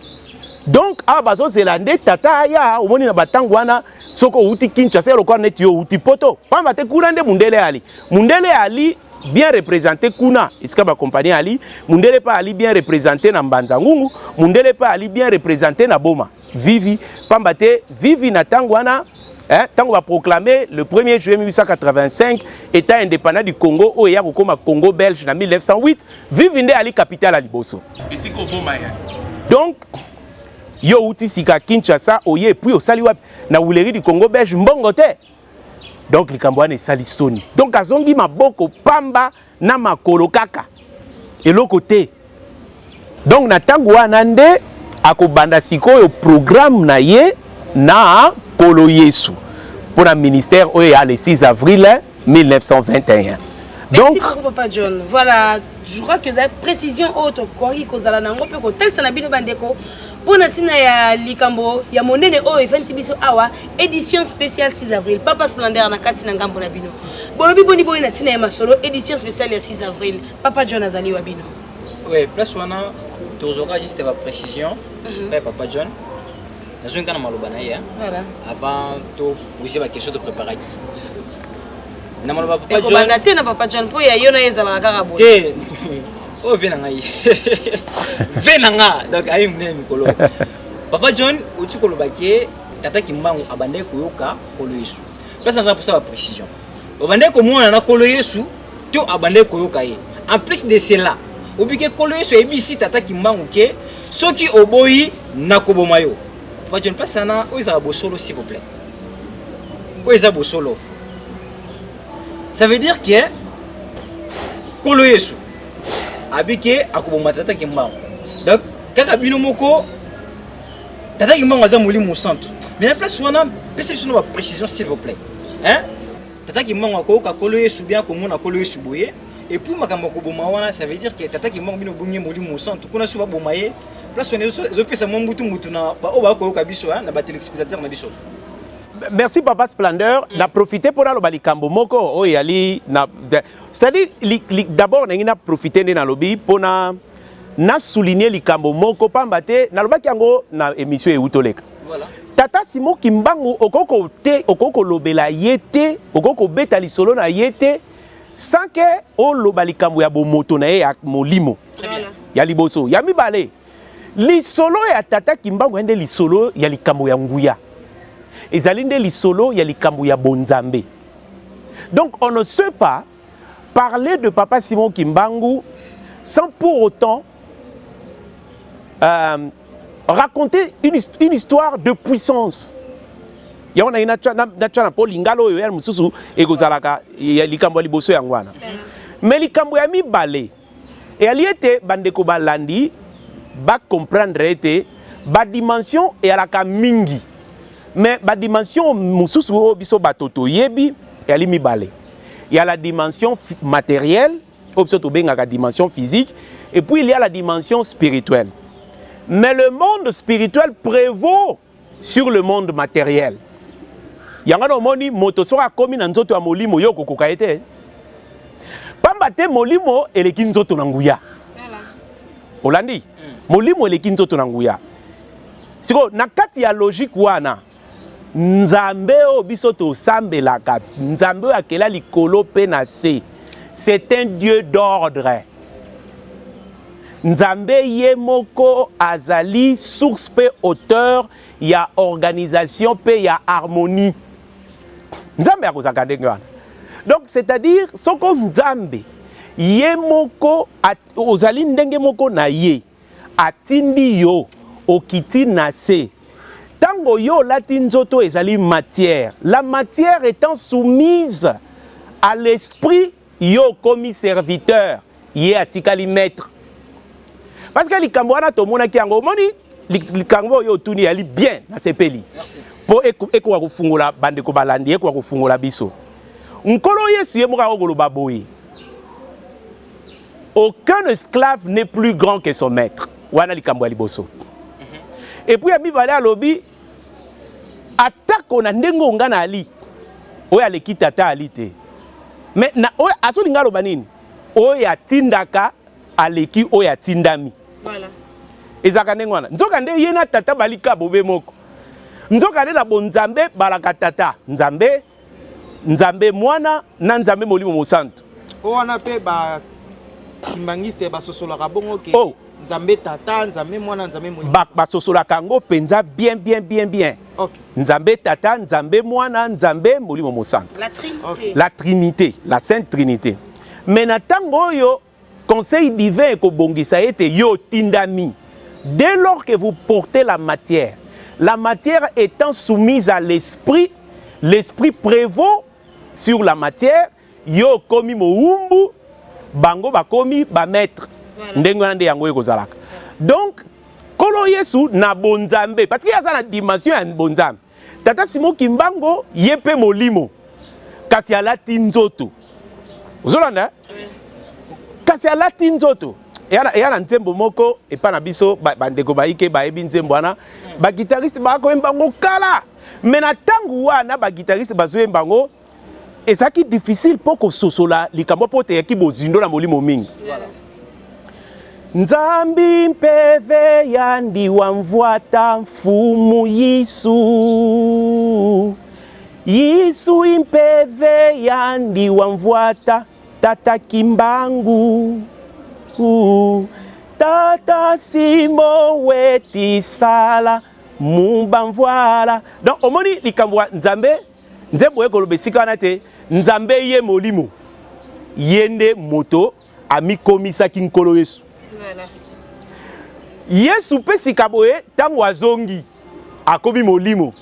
Donc awa bazozela nde tata aya, omoni na batango wana soko outi Kinshasa lokola neti yo outi poto. Pamba te kuna nde mundele ali. Mundele ali bien représenté kuna esika ba compagnie ali, mundele pa ali bien représenté na Mbanza Ngungu, mundele pa ali bien représenté na Boma. Vivi, pamba te Vivi na tango wana, hein, tango ba proclamer le 1er juillet 1885 état indépendant du Congo oyo ya kokoma Congo belge na 1908, Vivi nde ali capitale ya liboso. Esika oboma ya. Donc yo outi sika Kinshasa oye puis osali wapi na Huilerie du Congo belge mbongo te. Donc likambo wana esali soni. Donc azongi maboko pamba na makolo kaka eloko te. Donc na tango wana nde akobanda sikoyo programme na ye na Nkolo Yesu pour na ministère oyo ya le 6 avril 1921. Merci Donc beaucoup Papa John. Voilà, je crois que ça précision oyo tokoki kozala nango mpe kotalisa na bino bandeko mpo na ntina ya likambo ya monene oyo efandi biso awa, édition spéciale 6 avril. Papa Splendeur na kati na ngambo na bino. Bolobi boni boye na ntina ya masolo édition spéciale ya 6 avril. Papa John azali wa bino. Ouais, place wana tozwaka juste ba précision. Ouais, Papa John. Nazongi kaka na maloba na ye, hein. Voilà. Avant to poser ba question to préparaki. Na maloba Papa John. Ekobanda te na Papa John mpo ya yo na ye ezalaka kaka boye. Te. Oyo vie na ngai, vie na nga, donc ayi monene mikolo. Papa John, oti koloba ke tata Kimbangu abandaki koyoka Nkolo Yesu. Place naza mposa ba précision. Obandaki komona na Nkolo Yesu to abandaki koyoka ye? En plus de cela, obike Nkolo Yesu ayebisi tata Kimbangu ke soki oboyi nakoboma yo. Papa John, place wana oyo ezala bosolo, s'il vous plaît. Oyo eza bosolo. Ça veut dire que Nkolo Yesu abike akoboma tata Kimbangu. Donc kaka bino moko, tata Kimbangu aza molimo santu. Mais na place wana, pesa biso na ba précision, s'il vous plaît. Hein? Tata Kimbangu akoyoka Nkolo Yesu bien, komona Nkolo Yesu boye. Et puis makambo akoboma wana, ça veut dire que tata Kimbangu, bino bongi molimo santu kuna so baboma ye. Place wana ezopesa mwa mbutu mutu na baoyo bakoyoka biso, na ba téléspectateur na biso. Merci, papa Splendeur. Na profiter mpo naloba likambo moko oyo eyali na, c'est-à-dire d'abord ndenge na profiter nde nalobi mpona na souligner likambo moko, pamba te nalobaki yango na émission euti oleka. Voilà. Tata Simon Kimbangu, okoki te, okoki kolobela ye te, okoki kobeta lisolo na ye te sans ke oloba likambo ya bomoto na ye ya molimo. Très bien. Ya liboso. Ya mibale, lisolo ya tata Kimbangu ya nde lisolo ya likambo ya nguya, ezali nde lisolo ya likambo ya bonzambe. Donc on ne sait pas parler de papa Simon Kimbangu sans pour autant raconter une histoire de puissance. Yango naye natya na mpo lingala oyo ya mosusu ekozalaka ya likambo ya liboso yango wana. Mais likambo ya mibale eyali ete bandeko balandi bacomprendre ete badimension eyalaka mingi, mais badimension mosusu oyo biso bato toyebi eyali mibale: ya la dimension matérielle, oyo biso tobengaka dimension physique, et puis il y a la dimension spirituelle. Mais le monde spirituel prévaut sur le monde matériel. Yango na omoni moto soki akomi na nzoto ya molimo, yo okokoka ye te, pamba te molimo eleki nzoto na nguya. Olandi, molimo eleki nzoto na nguya. Sikoyo na kati ya logique wana, Nzambe oyo biso tosambelaka, Nzambe oyo akela likolo mpe na se, c'est un Dieu d'ordre. Nzambe ye moko azali source mpe auteur ya organisation mpe ya harmonie. Nzambe akozalaka ndenge wana. Donc c'est-à-dire soko Nzambe ye moko ozali ndenge moko na ye, atindi yo okiti na se. Ntango yo olati nzoto, ezali matière. La matière étant soumise à l'esprit, yo okomi serviteur, ye atikali maître. Parce que likambo wana tomonaki yango, omoni likambo oyo otuni yali bien, nasepeli mpo ekoka kofungola bandeko balandi, ekoka kofungola biso. Nkolo Yesu ye moko akokoloba boye: "Aucun esclave n'est plus grand que son maître." Wana likambo ya liboso. Et puis ya mibale, alobi atako na ndenge oyo nga na ali, oyo aleki tata ali te. Mais na oyo azolinga aloba nini? Oyo atindaka aleki oyo atindami. Ezalaka ndenge wana. Nzoka nde ye na tata balika bobe moko. Nzoka nde na bonzambe balaka tata Nzambe, Nzambe Mwana na Nzambe Molimo Mosantu. O wana mpe bakimbangiste basosolaka bongo ke Oh. Nzambe Tata, Nzambe Mwana, Nzambe Molimo. Basosolaka yango mpenza bien, bien, bien, bien. Nzambe Tata, Nzambe Mwana, Nzambe Molimo Mosantu. La Trinité. La Trinité, la Sainte Trinité. Mais na ntango oyo conseil divin ekobongisa ete yo otindami, dès lors que vous portez la matière, la matière étant soumise à l'esprit, l'esprit prévaut sur la matière. Yo okomi mowumbu, bango bakomi bamaître. Ndenge wana nde yango ekozalaka. Donc Nkolo Yesu na bonzambe, parce que ye aza na dimension ya bonzambe. Tata Simon Kimbango ye mpe molimo, kasi alati nzoto. Ozolanda, kasi alati nzoto. Eya na nzembo moko epa na biso, bandeko bayike bayebi nzembo wana, baguitariste bakoyemba yango kala. Mais na ntango wana baguitariste bazoyemba yango, ezalaki difficile mpo kososola likambo, mpo teyaki bozindo na molimo mingi. Nzambi mpeve ya ndiwa mvwata mfumu Yisu, Yisu impeve ya ndiwa mvwata tata Kimbangu. Uh, Tata Simon wetisala mubamvuala. Donc omoni likambo ya Nzambe, nzembo ekoloba esika wana te Nzambe ye molimo ye nde moto amikomisaki Nkolo Yesu. Voilà. Yesu mpe sika boye ntango azongi akomi molimo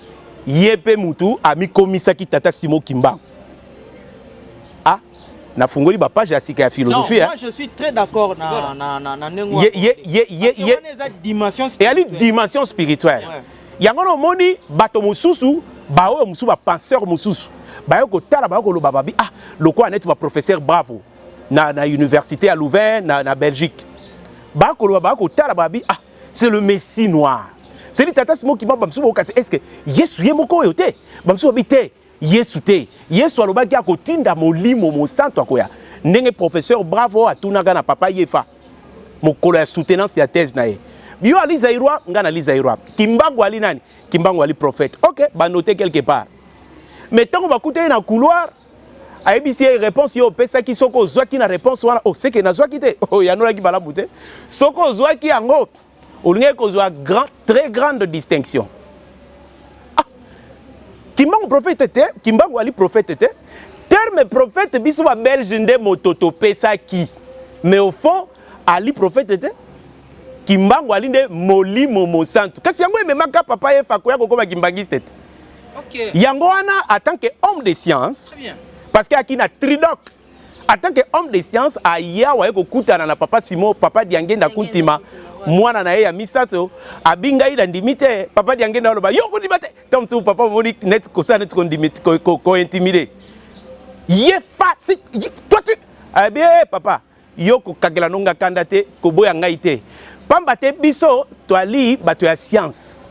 ye mpe mutu amikomisaki Tata Simon Kimbangu. Ah, nafungoli ba page ya sika ya philosophie. Non, moi je suis très d'accord na na na na ndenge ye ye ye ye ye eza dimension spirituelle. Eyali dimension spirituelle. Ouais. Yango na omoni bato mosusu baoyo mosusu ba penseur mosusu bayo kotala bayo koloba babi ah lokola neti ba professeur bravo na na université ya Louvain na na Belgique bakoloba bakotala babi ah c'est le messie noir. C'est tata Simon Kimbangu bamosusu bakokati est-ce que Yesu ye moko oyo te bamosusu babi te Yesu te. Yesu alobaki akotinda Molimo Mosantu akoya. Ndenge professeur Bravo atunaka na papa Yefa mokolo ya soutenance ya thèse na ye. Yo ali Zaïrois, nga nali Zaïrois. Kimbangu ali nani? Kimbangu ali prophète. OK, ba noter quelque part. Mais tango bakutani na couloir, ayebisi ye réponse yo opesaki soki ozwaki na réponse wana, oh seke nazwaki te. Oh yanolaki malamu te. Soki ozwaki yango, olingaki kozwa grand, très grande distinction. Ah, Kimbangu prophète te, Kimbangu ali prophète te. Terme prophète biso ba belge nde moto topesaki. Mais au fond, ali prophète te. Kimbangu ali nde molimo mosantu. Kasi yango ememaka papa Efa koya kokoma kimbangiste te. Okay. Yango wana en tant que homme de science, parce que aki na tridoc en tant que homme de science aya waye kokutana na papa Simon, papa Diangenda Kuntima, mwana na ye ya misato abingai na ndimi te papa Diangenda aloba yo kondima te ntango mosusu papa omoni neti kosala neti kondimi kointimide ye fa si toi tu abi eh, papa yo kokakela nonga kanda te koboya ngai te pamba te biso toali bato ya science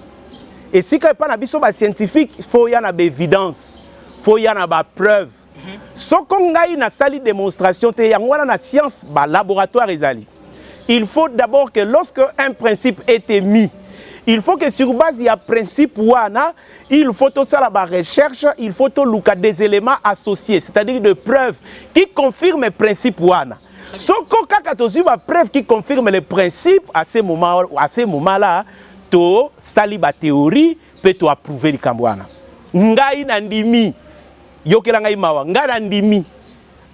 esika epa na biso ba scientifique fo ya na ba évidence fo ya na ba preuve Soko ngai nasali demonstration te, yango wana na science ba laboratoire ezali. Il faut d'abord que lorsque un principe est émis, il faut que sur base ya principe wana, il faut tosala ba recherche, il faut toluka des éléments associés, c'est-à-dire de preuves qui confirment principe wana. Soko kaka tozwi ba preuves qui confirment le principe à ce moment, à ce moment-là, tosali ba théorie pe to approuver likambo wana. Ngai nandimi Yokela ngai mawa, ngai na ndimi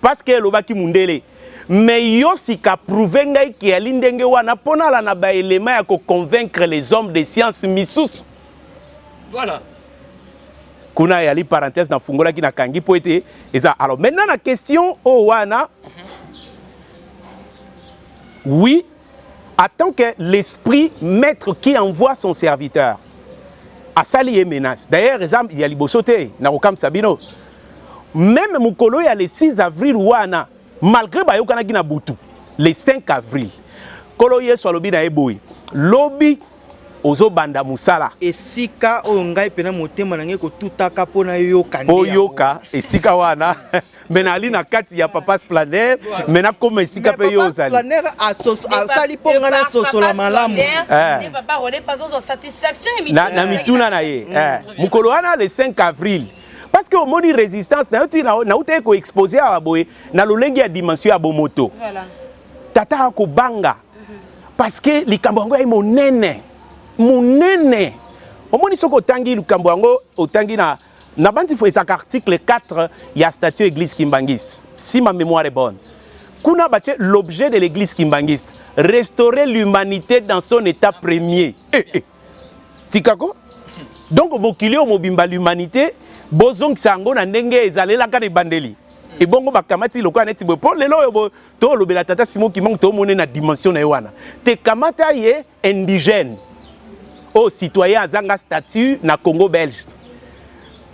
parce que elobaki mundele mais yo sika prouver ngai ke ali ndenge wana po nala na ba elements ya ko convaincre les hommes de science misusu. Voilà. Kuna eyali parenthèse na fungolaki na kangi po ete eza alors maintenant na question oyo wana oui en tant que l'esprit maître qui envoie son serviteur asali ye menace d'ailleurs eza ya liboso te na kokamwisa bino meme mokolo ya le 6 avril wana malgré bayokanaki na butu le 5 avril nkolo yesu alobi na ye boye lobi ozobanda mosala esika oyo ngai mpena motema na ngai kotutaka mpo nayoka mpo yoka esika wana me nali na kati ya papa splaner me nakoma esika mpe yo ozali asali mpo ngai nasosola malamu eh. na mituna na ye eh. mokolo wana le 5 avril parce que omoni résistance na yo ti nautaki koexpose awa boye na lolenge ya dimension ya bomoto tata akobanga parce que likambo yango yai monene monene omoni soki otangi likambo yango otangi na na bandi fo ezalaka article 4 ya statut église kimbanguiste si ma mémoire est bonne kuna batie l'objet de l'église kimbanguiste restaurer l'humanité dans son état premier eh, eh. Tikako donc mokili oyo mobimba l'humanité bozongisa yango na ndenge ezalelaka na ebandeli ebongo bakamati lokola neti boye mpo lelo oyo tolobela tata Simon Kimbangu tomone na dimension na ye wana te kamata ye indigène oyo citoyen azanga statut na Congo belge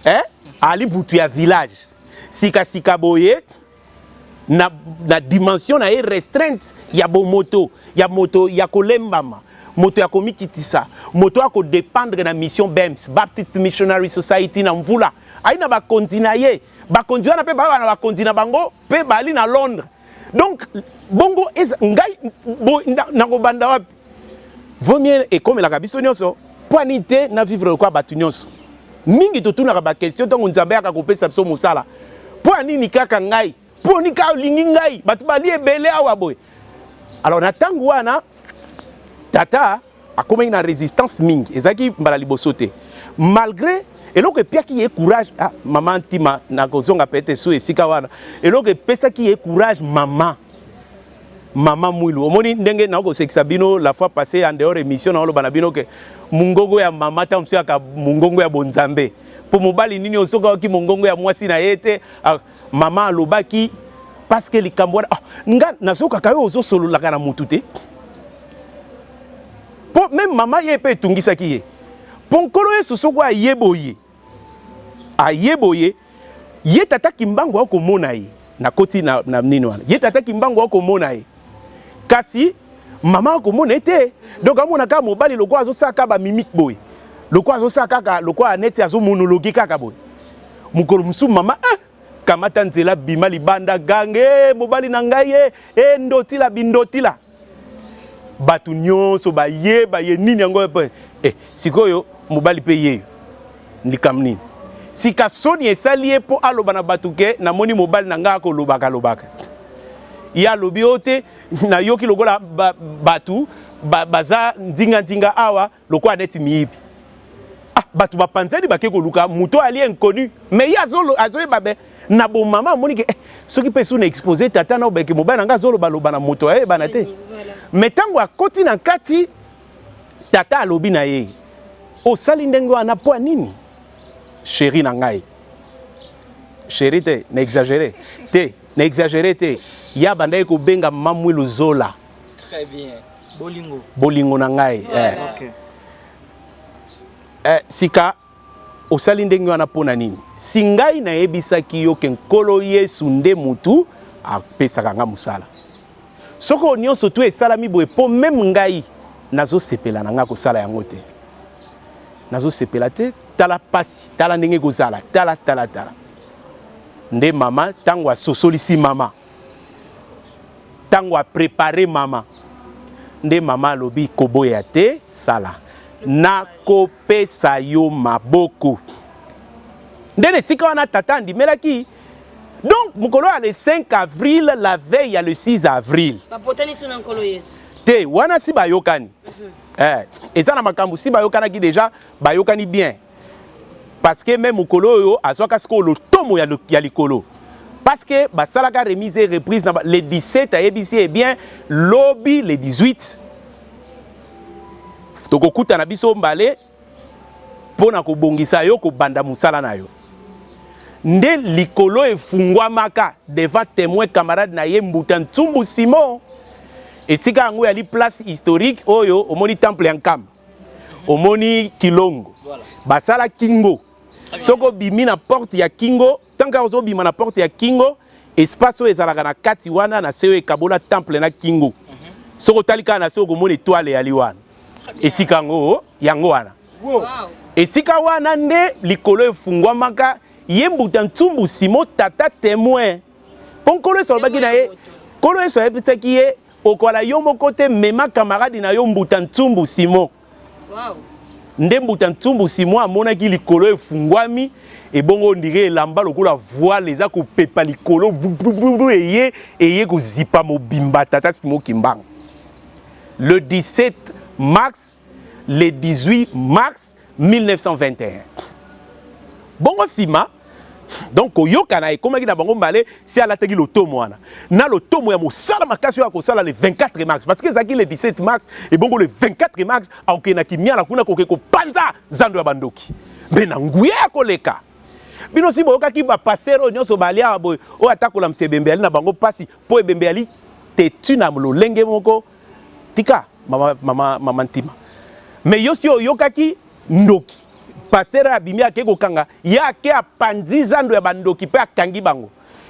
eh? ali butu ya village sikasika boye na, na dimension na ye restreinte ya bomoto ya moto ya kolembama moto ya komikitisa moto ya kodependre na mission BEMS Baptist Missionary Society na mvula ayi na bakonzi na ye bakonzi wana mpe baa na bakonzi na bango mpe bali na Londres donc bongo eza ngai nakobanda wapi vaut mieux ekomelaka biso nyonso mpo ani te na vivre lokola bato nyonso mingi totunaka baquestion ntango nzambe ayaka kopesa biso mosala mpo ya nini kaka ngai mpo nini kaka olingi ngai bato bali ebele awa boye. Alors na ntango wana tata akomaki na résistance mingi, ezalaki mbala liboso te, malgré eloko epiaki ye courage. Ah, mama Ntima, nakozonga peut-être su esika wana. Eloko epesaki ye courage, mama Mwilu, omoni ndenge nakosekisa bino la fois passée en dehors émission, naoloba na bino ke mongongo ya mama ta mosu yaka mongongo ya bonzambe, mpo mobali nini soki ayoki mongongo ya mwasi na ye te. Ah, mama alobaki parce que likambo wana, ah, nga nazokaka yo ozosololaka na mutu te, mpo même mama ye mpe etungisaki ye, mpo Nkolo Yesu soko aye boye, aye boye, ye tata Kimbangu akomona ye. Nakoti na nini wana, ye tata Kimbangu akomona ye, kasi mama akomona ye te. Donc amona kaka mobali lokola azosala kaka bamimiques boye, lokola azosala kaka lokola neti azomonologuer kaka boye. Mokolo mosusu mama, eh, kamata nzela, bima libanda, gange: "Eh, mobali na ngai ye e ndotila bindotila." Bato nyonso bayeba ye nini yango eh, sikoyo mobali mpe yeyo likambo nini. Sika soni esali ye mpo aloba na bato ke namoni mobali na ngai akolobaka lobaka. Ye alobi oyo te, nayoki lokola bato baza nzinga-nzinga awa lokola neti miyibi. Ah, bato bapanzani, bake koluka moto ali inconnu, mais ye azoyeba be na bomama amoni ke eh, soki mpe su na expose tata na obeke mobali na ngai azolobaloba na moto ayebana te. Mais ntango akoti na kati, tata alobi na ye: "Osali ndenge wana mpo ya nini, chéri na ngai?" Chéri te, na exagéré te, na exagéré te. Ye abandaki kobenga mama Mwilu Zola. Très bien. Bolingo. Bolingo na ngai, eh. Eh, sika osali ndenge wana mpo na nini? Si ngai nayebisaki yo ke Nkolo Yesu nde mutu apesaka nga mosala. Soki oyo nyonso tu esalami boye, mpo même ngai nazosepela na ngai kosala yango te, nazosepela te. Tala pasi, tala ndenge ekozala, tala, tala, tala. Nde mama ntango asosolisi, mama ntango aprépare, mama nde mama alobi: "Koboya te, sala, nakopesa yo maboko." Nde na esika wana tata andimelaki. Donc mokolo ya le 5 avril, la veille ya le 6 avril, Bapotani so na Nkolo Yesu. Te, wana si bayokani, eh, eza na makambo si bayokanaki déjà, bayokani bien, parce que même mokolo oyo azwaka sikoyo lotomo ya likolo, parce que basalaka remise et reprise na le 17. Ayebisi eh bien, lobi le 18 tokokutana biso mbale mpo na kobongisa yo kobanda mosala na yo. Nde likolo efungwamaka devant témoin, camarade na ye Mbuta Ntsumbu Simon. Esika yango yali place historique oyo omoni temple ya Nkamba, omoni Kilongo. Basala Kingo. Soki obimi na porte ya Kingo, tant ozobima na porte ya Kingo, espace oyo ezalaka na kati wana na se oyo ekabola temple na Kingo, soki otali kaka na se, okomona étoile eyali wana. Esika yango, yango wana. Esika wana nde likolo efungwamaka ye Mbuta Ntsumbu Simo, tata témoin, mpo Nkolo Yesu alobaki na ye. Nkolo Yesu ayebisaki ye: "Okola yo moko te, mema camarade na yo Mbuta Ntsumbu Simon." Nde Mbuta Ntsumbu Simon amonaki likolo efungwami, ebongo on dirait elamba lokola voile eza kopepa likolo bububu, eye kozipa mobimba tata Simon Kimbangu le 17 mars, le 18 mars 1921. Bongo nsima donc koyokana ekomaki na bango mbale. Si alataki lotomo wana na lotomo ya mosala makasi oyo akosala le 24 mars, parce que ezalaki le 17 mars, ebongo le 24 mars akokende na Kimiala kuna, koke kopanza zando ya bandoki mpe na nguya ya koleka. Bino si boyokaki bapasteur oyo nyonso balia awa boye, oyo atakolamisa ebembe yali na bango mpasi, mpo ebembe yali tetu na lolenge moko. Tika mama, mama, mama Ntima, mais yo si oyokaki ndoki pasteur abimi ake kokanga ye, ake apanzi zando ya bandoki mpe akangi bango,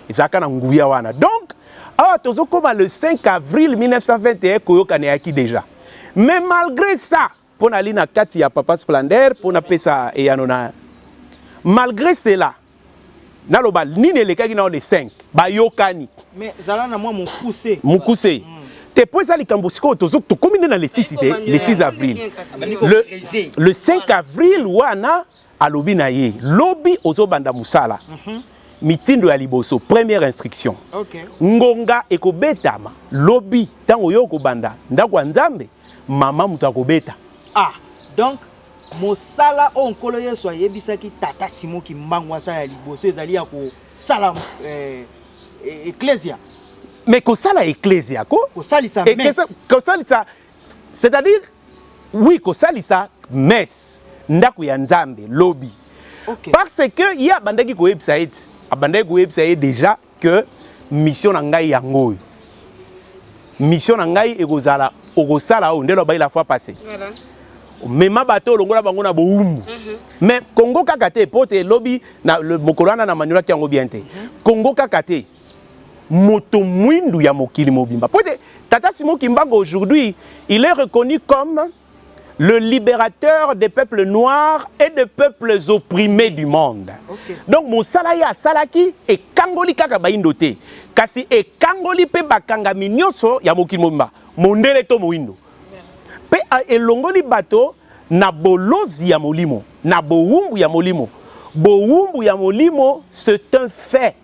ezalaka na nguya wana. Donc awa tozokóma le 5 avril 1921, koyokana eyaki déjà. Mais malgré ça, mpo nali na kati ya papa Splendeur mpo napesa eyano na malgré cela, naloba nini elekaki nao le 5, bayokani. Mais zala na mwa mokuse. Mokuse te, mpo eza likambo sikoyo tokómi nde na le 6 te, le 6 avril. Le 5 avril wana alobi na ye: "Lobi ozobanda mosala." Mitindo ya liboso, première instruction. Okay. Ngonga ekobetama lobi ntango yo okobanda ndako ya Nzambe, mama moto akobeta. Ah, donc mosala oyo Nkolo Yesu ayebisaki tata Simon Kimbangu asala ya liboso ezali ya kosala eh, eh, ecclesia. Mais kosala ecclesia ko kosalisa messe. Kosalisa, c'est-à-dire oui, kosalisa messe, ndako ya Nzambe lobi. Okay. Parce que ye abandaki koyebisa ye ti, abandaki koyebisa ye déjà que mission na ngai yango oyo. Mission na ngai ekozala okosala oyo nde lobaki la fois passée. Voilà. Mema bato olongola bango na bowumbu. Mais Congo kaka te, po te lobi na mokolo wana na manolaki yango bien te. Congo kaka te. Moto mwindu ya mokili mobimba. Po te Tata Simon Kimbangu aujourd'hui, il est reconnu comme le libérateur des peuples noirs et des peuples opprimés du monde. Okay. Donc mosala ye asalaki ekangoli kaka bayindo te, kasi ekangoli pe bakangami nyonso ya mokili mobimba, mondele to moyindo. Pe elongoli bato na bolozi ya molimo, na bowumbu ya molimo. Bowumbu ya molimo, c'est un fait.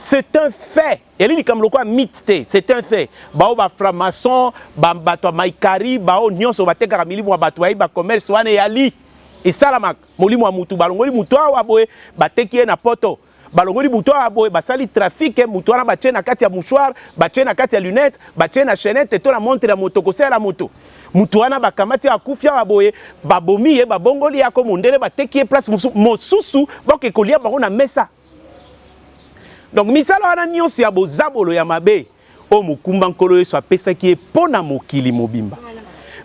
C'est un fait. Eli likambo lokola mythe te, c'est un fait. Bao ba franc-maçon, ba bato ya maikari, bao nyonso batekaka milimo ya bato, bayebi ba commerce wana eyali. Esalamaka molimo ya mutu, balongoli mutu awa boye, bateki ye na poto. Balongoli mutu awa boye, basali trafic, mutu wana batie na kati ya mouchoir, batie na kati ya lunette, batie na chaînette to na montre ya moto kosalela moto. Mutu wana bakamati akufi awa boye, babomi ye, babongoli ye ako mondele, bateki ye place mosusu, boke kolia bango na mesa. Donc misala wana nyonso ya bozabolo ya mabe oyo mokumba Nkolo Yesu apesaki ye mpo na mokili mobimba.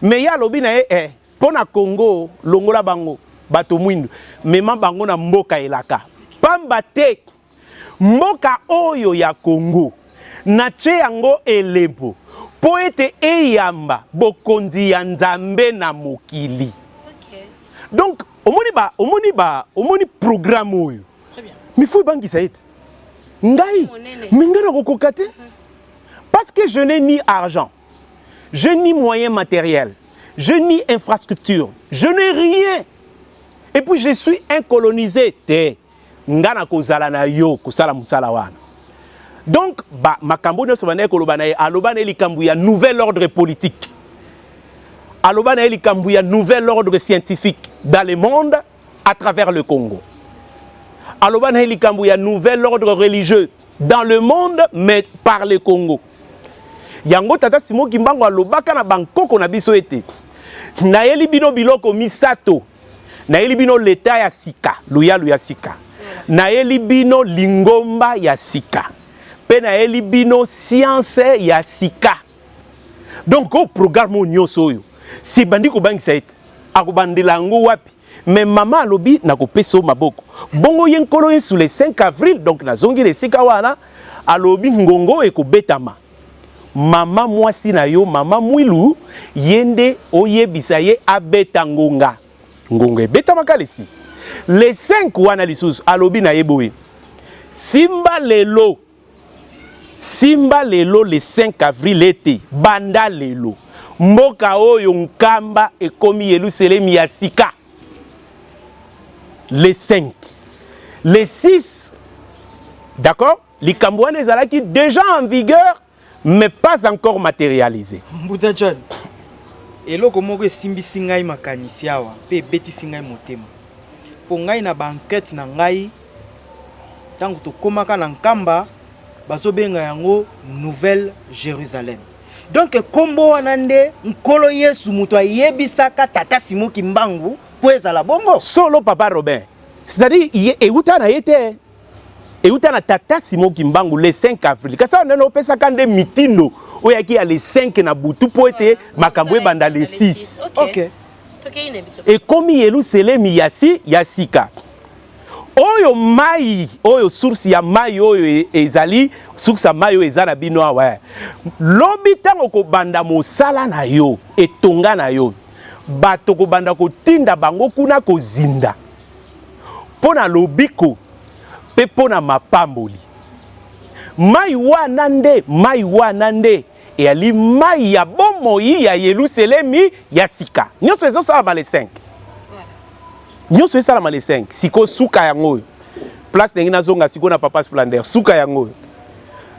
Mais ye alobi na ye eh, mpo na Congo longola bango bato mwindu, mema bango na mboka elaka. Pamba te mboka oyo ya Congo natie yango elembo mpo ete eyamba bokonzi ya Nzambe na mokili. Okay. Donc omoni ba omoni ba omoni programme oyo. Mais faut ebangisa ye te. Ngai, mais ngai nakokoka te. Parce que je n'ai ni argent, je n'ai ni moyen matériel, je n'ai ni infrastructure, je n'ai rien. Et puis je suis un colonisé te. Nga nakozala na yo kosala mosala wana. Donc ba makambo nyonso bandaki koloba na ye, aloba na ye likambo ya nouvel ordre politique. Aloba na ye likambo ya nouvel ordre scientifique dans le monde à travers le Congo. Aloba na ye likambo ya nouvel ordre religieux dans le monde mais par le Congo. Yango tata Simon Kimbangu alobaka na bankoko na biso ete nayeli bino biloko misato, nayeli bino leta ya sika, luyalu ya sika, nayeli bino lingomba ya sika, pe nayeli bino science ya sika. Donc au programme oyo nyonso oyo si bandi kobangisa ete akobandela yango wapi? Mais mama alobi nakopesa yo maboko. Bongo ye Nkolo Yesu le 5 avril, donc nazongi na esika wana, alobi ngongo ekobetama. Mama mwasi na yo, mama Mwilu, ye nde oyebisa ye abeta ngonga. Ngonga ebetamaka le 6. Le 5 wana lisusu alobi na ye boye, simba lelo, simba lelo le 5 avril ete banda lelo mboka oyo Nkamba ekomi Yelusalemi ya sika. Le 5, le 6, d'accord? Likambo wana ezalaki déjà en vigueur mais pas encore matérialisé. Mbuta John, eloko moko esimbisi ngai makanisi awa pe ebetisi ngai motema. Po ngai na ba enquête na ngai tango tokomaka na Nkamba bazobenga yango Nouvelle Jérusalem. Donc kombo wana nde Nkolo Yesu moto ayebisaka tata Simon Kimbangu po ezala bongo. Solo papa Robin, c'est-à-dire ye euta na ye te. Euta na tata Simon Kimbangu le 5 avril. Kasi awa nde opesaka nde mitindo oyo yaki ya le 5 na butu po ete makambo ebanda le 6. Okay. Ekomi Yelusalemi ya si ya sika. Oyo mai, oyo source ya mai oyo ezali source ya mai oyo eza na bino awa. Lobi tango kobanda mosala na yo, etonga na yo, bato kobanda kotinda bango kuna kozinda. Mpo na lobiko mpe mpo na mapamboli. Mai wana nde, mai wana nde eyali mai ya bomoi ya Yelusalemi ya sika. Nyonso ezosalama le 5. Nyonso esalama le 5. Sikoyo suka yango oyo. Place ndenge nazonga sikoyo na Papa Splendeur, suka yango oyo.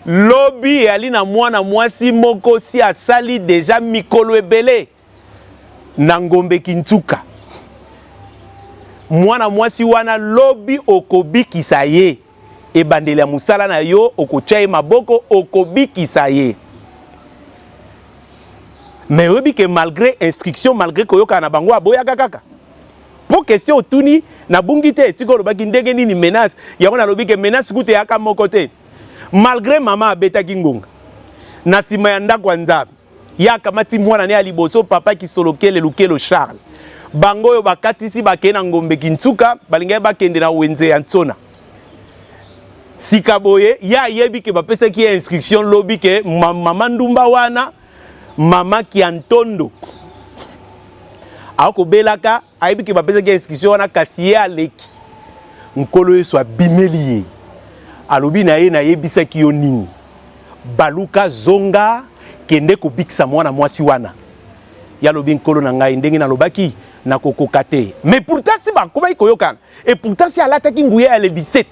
Lobi eyali na mwana mwasi moko si asali deja mikolo ebele na Ngombe Kintsuka. Mwana mwasi wana lobi okobikisa ye, ebandeli ya mosala na yo okotya ye maboko okobikisa ye. Mais oyebi ke malgre instruction, malgre koyokana na bango aboyaka kaka. Po question otuni nabungi te esika olobaki ndenge nini menace yango nalobi ke menace kutu eyaka moko te. Malgre mama abetaki ngonga na sima ya ndako ya Nzambe, ye akamati mwana ne ya liboso papa Kisolokele Lukelo Charles. Bango oyo bakatisi bakei na Ngombe Kintsuka, balingaki bakende na wenze ya Nsona. Sika boye ye ayebi ke bapesaki ye instruction lobi ke mama ndumba wana mama Kiantondo akobelaka, ayebi ke bapesaki ye instruction wana, kasi ye aleki. Nkolo Yesu abimeli ye, alobi na ye, nayebisaki yo nini? Baluka, zonga, kende kobikisa mwana mwasi wana. Ye alobi, Nkolo na ngai, ndenge nalobaki, nakokoka te. Mais pourtant si bakomaki koyokana, et pourtant si alataki nguya ya le 17.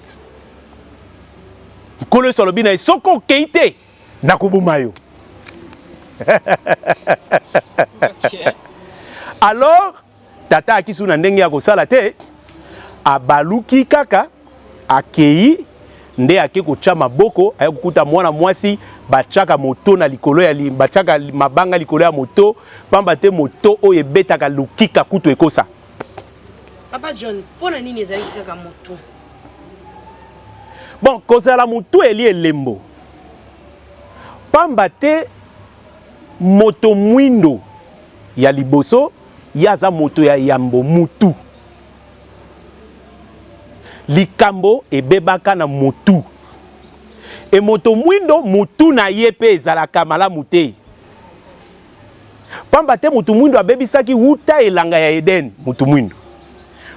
Nkolo Yesu alobi na ye, soki okei te, nakoboma yo. Alors tata akisu na ndenge ya kosala te, abaluki kaka akei nde ake kotya maboko, aye kokuta mwana mwasi batiaka moto na likolo ya li, batiaka mabanga likolo ya moto, pamba te moto oyo ebetaka lukika kutu ekosa. Papa John, mpo na nini ezalaki kaka moto? Bon, kozala motu eli elembo, pamba te moto mwindo ya liboso ye aza moto ya yambo mutu. Likambo ebebaka na mutu. E moto mwindo mutu na ye pe ezalaka malamu te. Pamba te mutu mwindo abebisaki wuta elanga ya Eden, mutu mwindo.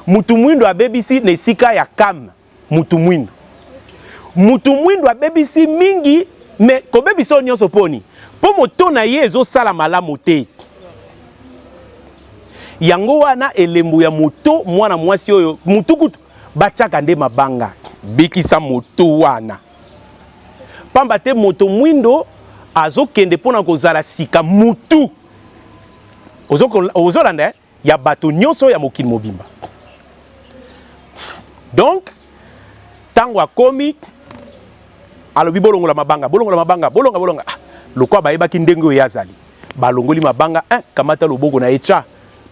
Mutu mwindo abebisi na esika ya Kam, mutu mwindo. Mutu mwindo abebisi mingi, mais kobebisa oyo nyonso poni? Po moto na ye ezosala malamu te. Yango wana elembo ya moto mwana mwasi oyo mutu kutu batiaka nde mabanga, bikisa moto wana. Pamba te moto mwindo azokende mpona kozala sika mutu ozolanda eh? ya bato nyonso ya mokili mobimba. Donc tango akomi alobi bolongola mabanga, bolongola mabanga, bolonga bolonga. Ah, lokola bayebaki ndenge oyo azali, balongoli mabanga, eh, kamata loboko na ye tya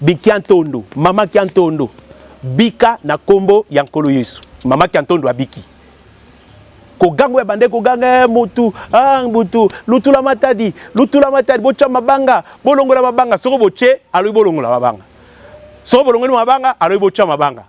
bikiantondo, mama kiantondo, bika na kombo ya Nkolo Yesu. Mama kiantondo abiki. Koganga oyo abandaki koganga, eh, mutu, ah, mutu, lutula matadi, lutula matadi, botya mabanga, bolongola mabanga. Soko botye, alobi bolongola mabanga. Soko bolongoli mabanga, alobi botya mabanga.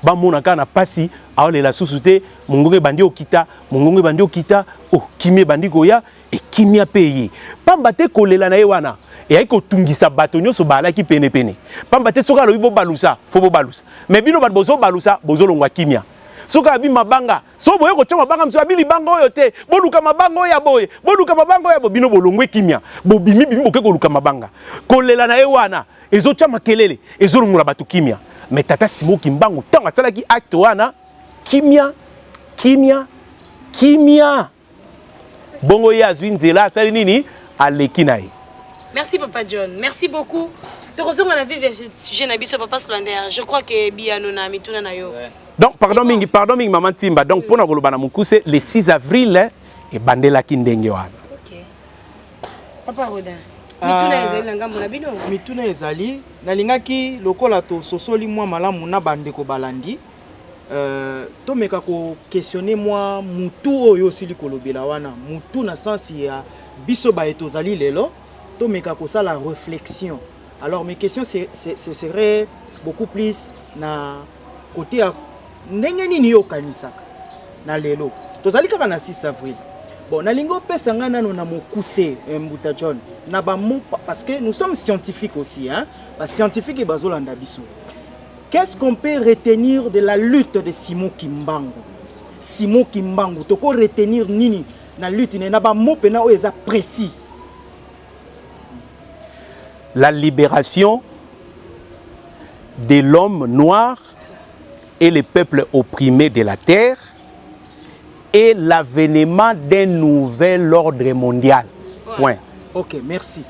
Bamona kaka na pasi, aolela susu te, mongongo ebandi okita, mongongo ebandi okita, oh, kimia ebandi koya, e kimia pe eye. Pamba te kolela na ye wana eyaki kotungisa bato nyonso baalaki penepene. Pamba te soki alobi bobalusa, fo bobalusa. Mais bino bato bozobalusa, bozolongwa kimia. Soki abi mabanga, soki boye kotya mabanga mosusu, abi libanga oyo te, boluka mabanga oyo ya boye, boluka mabanga oyo ya boye, bino bolongwe kimia, bobimi bimi boke koluka mabanga. Kolela na ye wana ezotya makelele, ezolongola bato kimia. Mais tata Simon Kimbangu ntango asalaki acte wana, kimia, kimia, kimia. Bongo ye azwi nzela asali nini? Aleki na ye. Merci papa John, merci beaucoup. Tokozonga na vivre sujet na biso papa Splendeur. Je crois que biyano na mituna na yo. Ouais. Donc pardon mingi, pardon mingi maman Timba. Donc mm. pona koloba na mukuse le 6 avril ebandelaki ndenge wana. OK. Papa Rodin. Mituna ezali na ngambo na bino? Mituna ezali, nalingaki lokola tososoli mwa malamu na bandeko balandi Euh, tomeka ko questionner mwa mutu oyo osili kolobela wana, mutu na sens ya biso baye tozali lelo, tomeka kosala reflexion. Alors mes questions ce serait beaucoup plus na côté ya ndenge nini yo okanisaka na lelo tozali kaka na 6 avril. Bon, nalingi opesa ngai nano na mokuse Mbuta John na ba mots parce que nous sommes scientifiques aussi hein, ba scientifiques bazolanda biso. Qu'est-ce qu'on peut retenir de la lutte de Simon Kimbangu? Simon Kimbangu, toko retenir nini na lutte na ba mots pena oyo eza précis? La libération de l'homme noir. et les peuples opprimés de la terre et l'avènement d'un nouvel ordre mondial. Point. Ok, merci.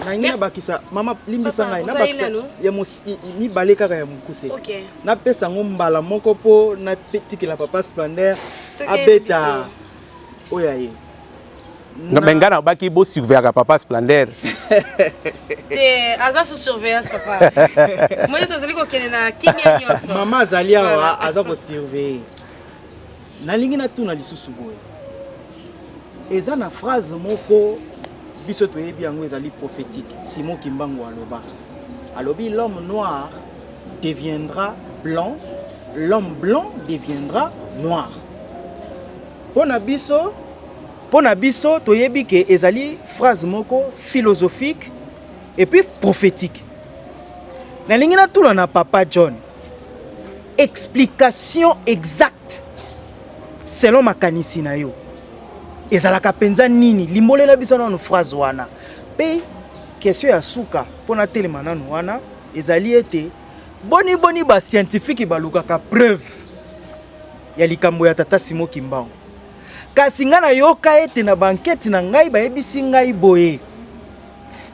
Nalingi nabakisa, mama, limbisa ngai, nabakisa ya mibale kaka ya mokuse. Okay. Napesa yango mbala moko mpo natikela papa Splendeur abeta oyo ya ye. Na... Me ngai nabaki bosurveillaka papa Splendeur. Te, aza sous surveillance papa. Moi tozali kokende na kimia nyonso. Mama azali awa aza kosurveiller. Nalingi natuna lisusu boye. Eza na phrase moko biso toyebi yango ezali prophétique. Simon Kimbangu aloba. Alobi l'homme noir deviendra blanc, l'homme blanc deviendra noir. Pona biso, pona biso toyebi ke ezali phrase moko philosophique et puis prophétique. Nalingi natuna na papa John explication exacte selon makanisi na yo ezalaka mpenza nini? Limbolela biso nanu phrase wana. Pe question ya suka mpo natelema nanu wana ezali ete boni boni ba scientifique balukaka preuve ya likambo ya tata Simon Kimbangu. Kasi ngai nayoka ete na ba enquete na ngai bayebisi ngai boye,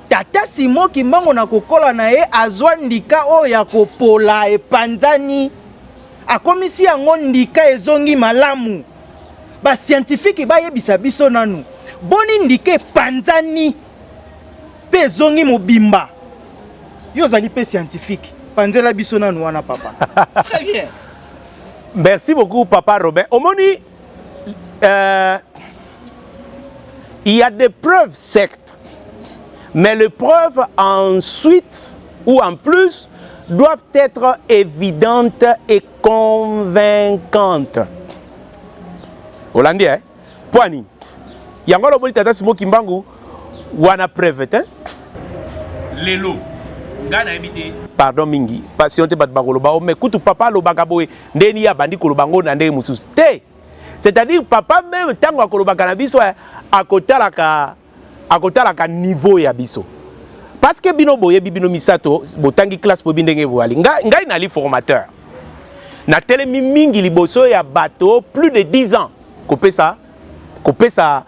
tata Simon Kimbangu na kokola na ye azwa ndika oyo ya kopola epanzani, akomisi yango ndika ezongi malamu. Ba scientifique bayebisa biso nanu boni ndika epanzani pe ezongi mobimba. Yo ozali pe scientifique, panzela biso nanu wana papa. Très bien. Merci beaucoup papa Robin. Omoni il y a des preuves certes, mais les preuves ensuite ou en plus doivent être évidentes et convaincantes. Olandi eh? Poa nini? Yango aloboli tata Simon Kimbangu wana preuve te. Lelo ngai nayebi te. Pardon mingi, passion te bato bakoloba o mais kutu papa alobaka boye ndeni ye abandi koloba ngo na ndenge mosusu te. C'est-à-dire papa meme ntango akolobaka na biso akotalaka akotalaka niveau ya biso. Parce que bino boyebi bino misato botangi classe boyebi ndenge boyali. Ngai, ngai nali formateur. Natelemi mingi liboso ya bato plus de 10 ans kopesa kopesa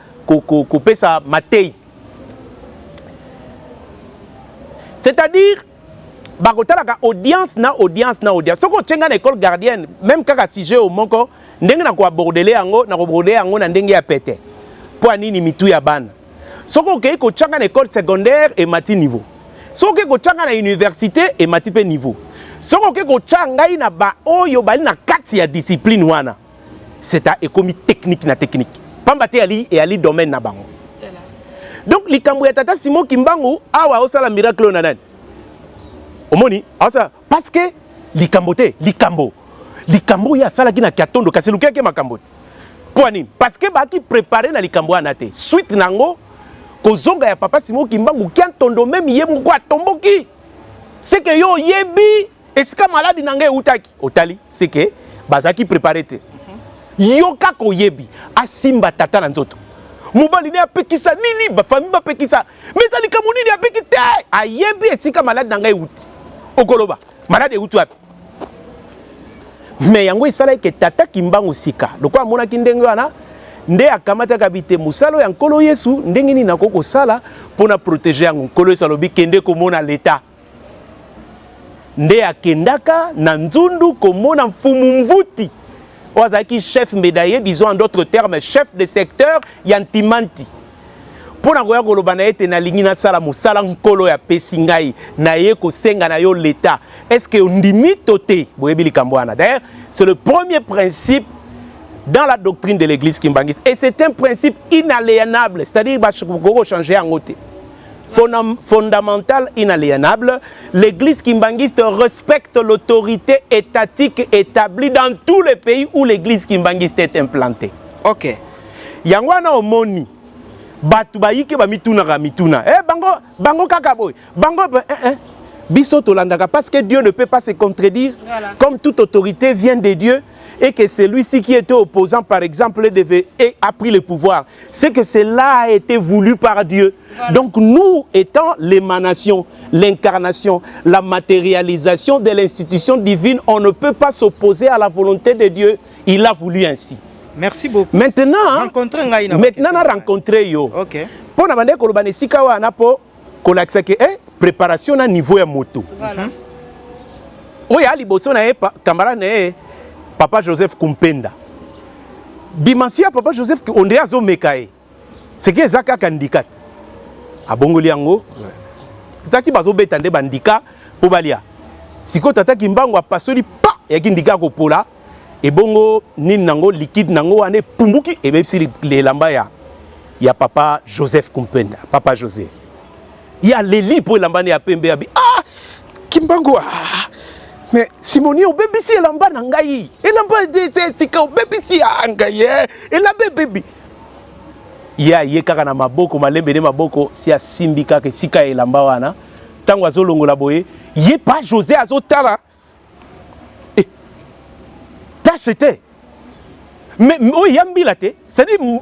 kopesa mateyi. C'est-à-dire bakotalaka audience na audience na audience. Soki otie ngai na école gardienne, même kaka sujet oyo moko ndenge na koabordele yango, na koabordele yango na ndenge ya pete. Mpo ya nini mitu ya bana. Soki okei kotia ngai na école secondaire emati niveau. Soki okei kotia ngai na université emati pe niveau. Soki okei kotia ngai na ba oyo bali na kati ya discipline wana, c'est à ekomi technique na technique. Pamba te eyali, eyali domaine na bango. Donc likambo ya tata Simon Kimbangu awa osala miracle oyo na nani? Omoni? Aosala parce que likambo te, likambo. Likambo oyo asalaki na Kiatondo kasi elukaki makambo te. Mpo nini? Parce que baki préparer na likambo wana te. Suite nango kozonga ya papa Simon Kimbangu Kiantondo meme ye moko atomboki. C'est que yo oyebi esika maladi na ngai eutaki. Otali, c'est que bazalaki préparer te. Yo kaka oyebi asimba tata na nzoto. Mobali ne apekisa nini, ba famille bapekisa. Mais eza likambo nini apeki te. Ayebi esika maladi na ngai euti. Okoloba maladi euti wapi? Mais yango esalaki ke tata Kimbangu sika lokola amonaki ndenge wana nde akamataka bi te mosala ya Nkolo Yesu ndenge nini nakoki kosala mpo na protéger yango. Nkolo Yesu alobi kende komona leta. Nde akendaka na Nzundu komona Mfumu Mvuti oyo azalaki chef médaillé, disons en d'autres termes chef de secteur ya Ntimanti, mpo na koya koloba na ye ete nalingi nasala mosala Nkolo apesi ngai, naye kosenga na yo leta, est-ce que ondimi to te? Boyebi likambo wana. D'ailleurs c'est le premier principe dans la doctrine de l'église kimbanguiste et c'est un principe inaliénable, c'est-à-dire bakoki kochanger yango te. Fondamental inaliénable, l'église kimbanguiste respecte l'autorité étatique établie dans tous les pays où l'église kimbanguiste est implantée. Ok. Yango wana omoni bato bayike bamitunaka mituna. Eh, bango, bango kaka boye. Bango, eh, eh. Biso tolandaka parce que Dieu ne peut pas se contredire. Voilà. Comme toute autorité vient de Dieu. et que celui-ci qui était opposant, par exemple, devait, et a pris le pouvoir, c'est que cela a été voulu par Dieu. Voilà. Donc nous, étant l'émanation, l'incarnation, la matérialisation de l'institution divine, on ne peut pas s'opposer à la volonté de Dieu. Il a voulu ainsi. Merci beaucoup. Maintenant, rencontrer ngai na maintenant na rencontrer yo. OK. Pona bande koloba na esika wana po kolakisa ke eh, préparation na niveau ya moto. Voilà. Oyo ya liboso na ye camarade na ye papa Joseph Kumpenda. Dimension ya papa Joseph ondre azomeka ye. Seke eza kaka ndika te. Abongoli yango. Ezalaki bazobeta nde bandika mpo balia. Sikoyo tata Kimbangu apasoli pa yaki ndika ya kopola ebongo nini nango liquide nango wana epumbuki ebebisi elamba ya ya papa Joseph Kumpenda, papa José. Ye aleli mpo elamba ne ya pembe abi ah Kimbangu ah mais Simoni obebisi elamba na ngai elamba tika obebisi ya ngai eh elamba ebebi. Ye aye kaka na maboko malembe nde maboko si asimbi kaka esika ya elamba wana ntango azolongola boye ye pa José azotala eh, tache te mais oyo ya mbila te c'est-à-dire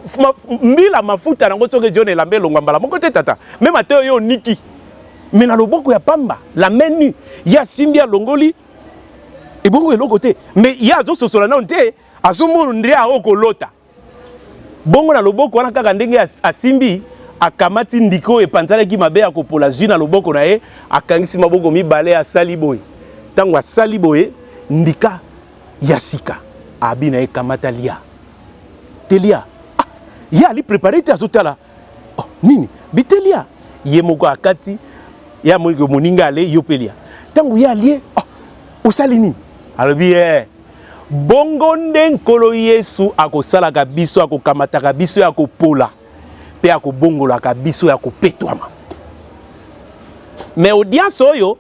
mbila mafuta nango soki ezio na elamba elongwa mbala moko te tata meme ata oyo oniki mais na loboko ya pamba la main nue ye asimbi alongoli ebongo eloko te mais ye azososola nano te azomona nde aokolota Bongo na loboko wana kaka ndenge asimbi, akamati ndika oyo epanzanaki mabe ya kopola, azwi na loboko na ye, akangisi maboko mibale, asali boye. Ntango asali boye, ndika ya sika abi na ye, kamata lia. Te lia. Ah, ye ali prepare te, azotala oh, nini bitelia ye moko akati ye amoni ke moninga ale yo mpe lia. Ntango ye alie, oh, osali nini? Alobi ye Bongo nde Nkolo Yesu akosalaka biso, akokamataka biso ya kopola mpe akobongolaka biso ya kopetwama. Mais audience oyo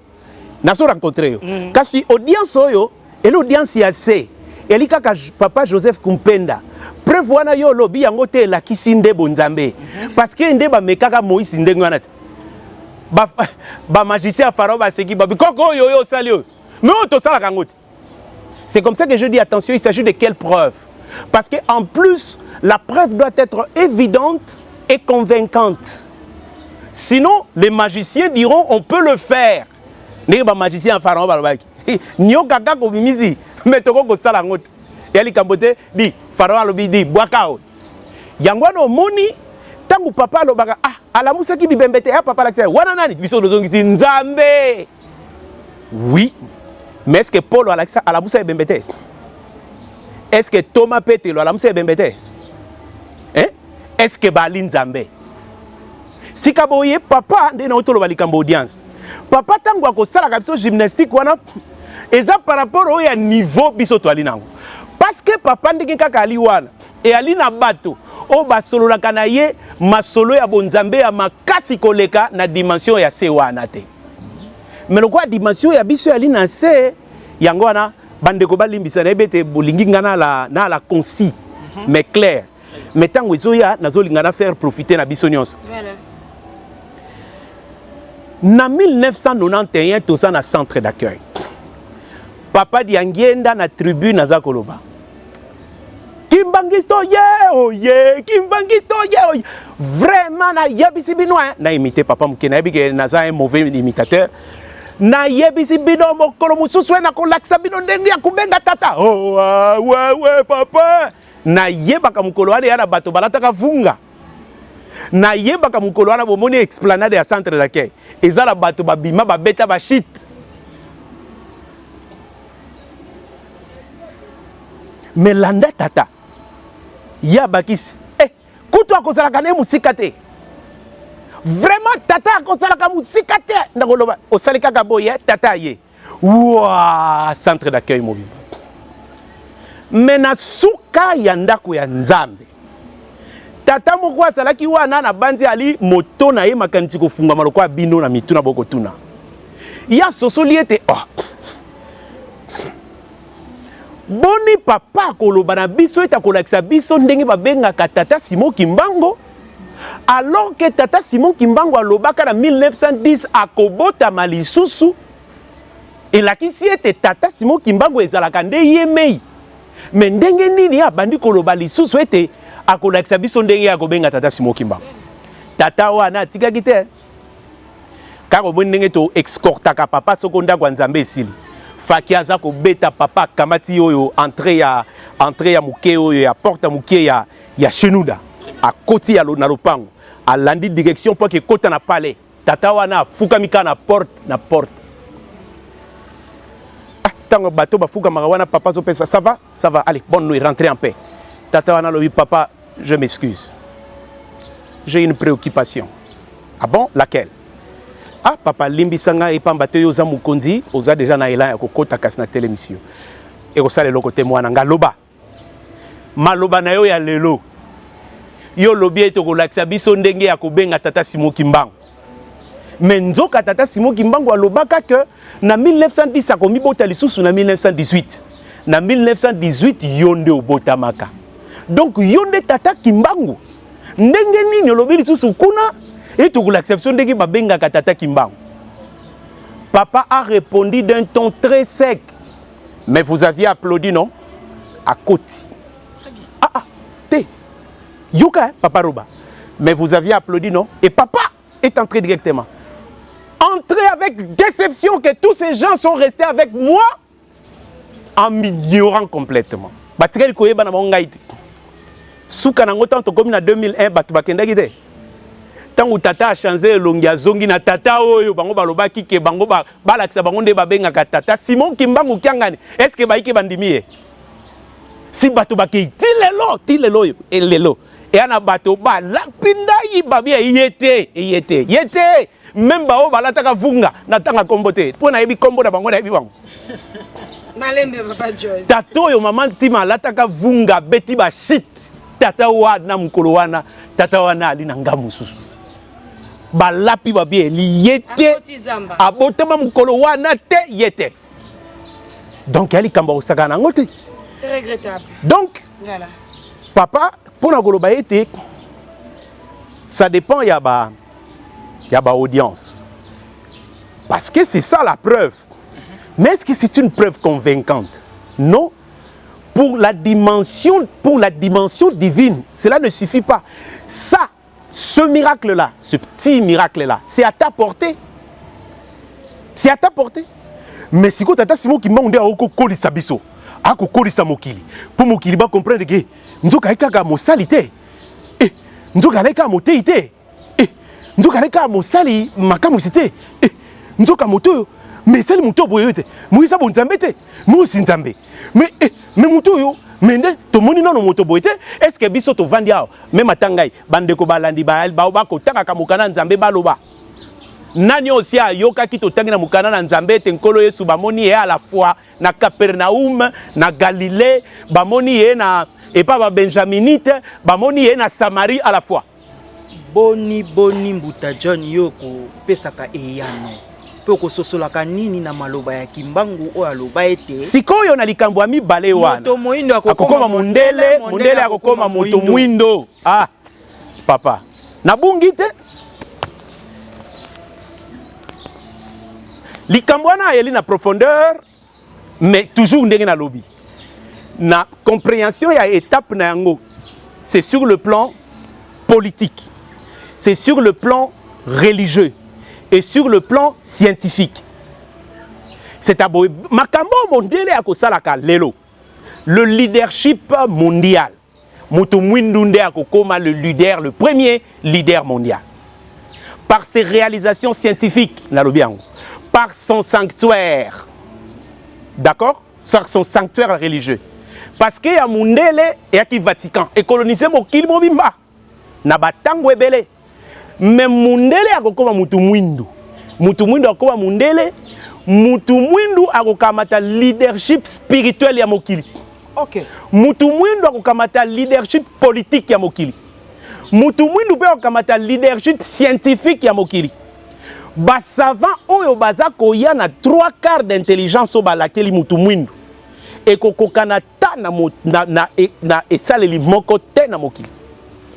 nazo rencontrer yo kasi audience oyo eli audience ya se eli kaka papa Joseph Kumpenda preuve wana yo olobi yango te elakisi nde bonzambe parce que nde bamekaka Moïse ndenge wana te ba, ba magicien ya Pharaon baseki babi koko oyo oyo osali oyo mais oyo tosalaka yango te. C'est comme ça que je dis attention, il s'agit de quelle preuve? Parce que en plus, la preuve doit être évidente et convaincante. Sinon, les magiciens diront on peut le faire. Ndenge ba magicien ya Pharaon balobaki. Nyoka kaka obimisi, mais toko kosala yango te. Ya likambo te, di Pharaon alobi di bwaka oyo. Yango wana omoni ntango papa alobaka ah alamusaki bibembe te, ah papa alakisa wana nani? Biso tozongisi Nzambe. Oui, mais est-ce que Paul alakisa alamusa ebembe te? Est-ce que Thomas Petelo alamusa ebembe te? Hein? Est-ce que bali Nzambe? Sika boye papa nde na otoloba likambo audience. Papa tango akosalaka biso gymnastique wana eza par rapport oyo ya niveau biso toali nango. Parce que papa ndenge kaka ali wana e ali na bato oyo basololaka na ye masolo ya bonzambe ya makasi koleka na dimension ya se wana te. Mais lokola dimension ya biso yali na se, yango wana bandeko balimbisa, nayebi ete bolingi nga na la concis mais clair. Mais ntango ezoya nazolinga na faire profiter na biso nyonso. Voilà. Na 1991 toza na centre d'accueil. Papa Diangienda na tribune aza koloba. Kimbanguiste oye oye, Kimbanguiste oye oye. Vraiment nayebisi bino hein, na imiter papa moke, nayebi ke naza un mauvais imitateur. Nayebisi bino mokolo mosusu nakolakisa bino ndenge ya kobenga tata. Oh, ah, ouais, ouais, papa. Nayebaka mokolo wana ya na bato balataka vunga. Nayebaka mokolo wana bomoni esplanade ya centre d'accueil eza na bato babima babeta ba chute. Mais landa tata ye abakisi eh, kutu akozalaka naye mosika te vraiment tata akozalaka mosika te nakoloba osali kaka boye tata aye wa centre d'accueil mobimba me na suka ya ndako ya Nzambe tata moko azalaki wana na banzi ali moto na ye makanisi kofungwama lokola bino na mituna bokotuna ye asosoli ete oh, boni papa akoloba na biso ete akolakisa biso ndenge babengaka tata Simon Kimbangu alors que tata Simon Kimbangu alobaka na 1910 akobotama lisusu, elakisi ete tata Simon Kimbangu ezalaka nde ye mei. Mais ndenge nini abandi koloba lisusu ete akolakisa biso ndenge ya kobenga tata Simon Kimbangu? Tata wana atikaki te. Kaka omoni ndenge to escortaka papa soko ndako ya Nzambe esili. Faki aza kobeta papa akamati oyo entrée ya entrée ya moke oyo ya porte ya moke ya ya Shenuda. Akoti ya na lopango. Alandi direction mpo akekota na palais. Tata wana afukami kaka na porte na porte. Ah, tango bato bafukamaka wana papa azopesa ça va ça va allez bonne nuit rentrez en paix. Tata wana alobi papa je m'excuse. J'ai une préoccupation. Ah bon, laquelle? Ah papa limbisa ngai pamba te yo oza mokonzi, oza déjà na elan ya kokota kasi na telemisi yo. Ekosala eloko te mwana nga loba. Maloba na yo ya lelo. Yo olobi ete okolakisa biso ndenge ya kobenga tata Simon Kimbangu. Mais nzoka tata Simon Kimbangu alobaka que na 1910 akomibota lisusu na 1918. Na 1918 yo nde obotamaka. Donc yo nde tata Kimbangu. Ndenge nini olobi lisusu kuna ete okolakisa biso ndenge babengaka tata Kimbangu? Papa a répondu d'un ton très sec. Mais vous aviez applaudi, non? Akoti. Ah ah, te. Yoka, hein, papa Roba. Mais vous aviez applaudi, non? Et papa est entré directement. Entré avec déception que tous ces gens sont restés avec moi en m'ignorant complètement. Batikali koyeba na bango ngai te. Suka nango ntango tokomi na 2001 bato bakendaki te. Ntango tata achange elongi azongi na tata oyo bango balobaki ke bango balakisa bango nde babengaka tata Simon Kimbangu Kiangani. Est-ce que bayike bandimi ye? Si bato bakei ti lelo ti lelo oyo e lelo eya na bato balapi ndai babi ye te ye te ye te meme baoyo balataka vunga natanga kombo te mpo nayebi kombo na bango nayebi bango. Malembe papa John. Tata oyo mama Ntima alataka vunga abeti ba shit tata wana mokolo wana tata wana ali na ngambo mosusu balapi babi eli ye te abotama mokolo wana te ye te donc ya likambo akosakana na yango te. C'est regrettable. Donc voilà. Papa mpo na koloba ete ça dépend ya ba audience parce que c'est ça la preuve. Mais est-ce que c'est une preuve convaincante? Non. Pour la dimension divine, cela ne suffit pas. Ça, ce miracle-là, ce petit miracle-là, c'est à ta portée. C'est à ta portée. Mais si tata Simon Kimbangu nde akokolisa biso, akokolisa mokili, pour mokili ba comprendre que nzoka ayaki kaka mosali te. Eh, nzoka alaki kaka motei te. Eh, nzoka alaki kaka mosali makamwisi te. Eh, nzoka moto oyo mais esali moto boye te, moyisa bonzambe te, mosi nzambe. Mais eh, mais moto oyo mais nde tomoni nano moto boye te. Est-ce que biso tovandi awa même ata ngai bandeko balandi bakotangaka mokanda nzambe baloba nani osi ayokaki totangi na mokanda na nzambe ete nkolo Yesu bamoni ye à la fois na Capernaum, na Galilée, bamoni ye na epa ba Benjaminite, bamoni ye na Samarie à la fois. Boni boni mbuta John yo kopesaka eyano mpe okososolaka nini na maloba ya Kimbangu oyo aloba ete sikoyo na likambo ya mibale wana moto moindo akokoma mondele, mondele akokoma moto mwindo. Ah papa nabungi te likambo wana ayeli na profondeur, mais toujours ndenge nalobi na compréhension ya étape na yango, c'est sur le plan politique, c'est sur le plan religieux et sur le plan scientifique. C'est à boye makambo mondele akosalaka lelo le leadership mondial, moto mwindu nde akokoma le leader, le premier leader mondial par ses réalisations scientifiques, nalobi yango, par son sanctuaire, d'accord, par son sanctuaire religieux, parce que ya mundele eyaki Vatican ekolonise mokili mobimba na batango ebele. Mais mundele akokoma mutu mwindu, mutu mwindu akokoma mundele, mutu mwindu akokamata leadership spirituel ya mokili. Okay. Mutu mwindu akokamata leadership politique ya mokili. Mutu mwindu mpe akokamata leadership scientifique ya mokili. Ba savant oyo baza koya na 3/4 d'intelligence oyo balakeli mutu mwindu ekokokana ta na, na, na, na esaleli moko te na mokili,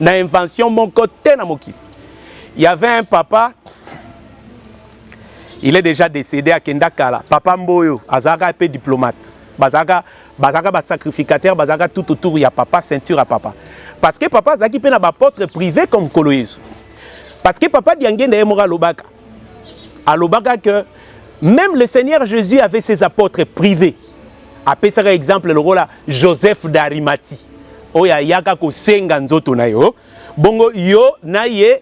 na invention moko te na mokili. Il y avait un papa, il est déjà décédé, akenda kala, papa Mboyo, azalaka pe diplomate, bazalaka Bazalaka ba sacrificateur, bazalaka tout autour ya papa, ceinture ya papa. Parce que papa azalaki mpe na ba apôtre privé comme Nkolo Yesu. Parce que papa Diangenda ye moko alobaka. Alobaka que même le Seigneur Jésus avait ses apôtres privés. Apesaka exemple lokola Joseph d'Arimathie oyo ayaka kosenga nzoto na yo. Bongo yo na ye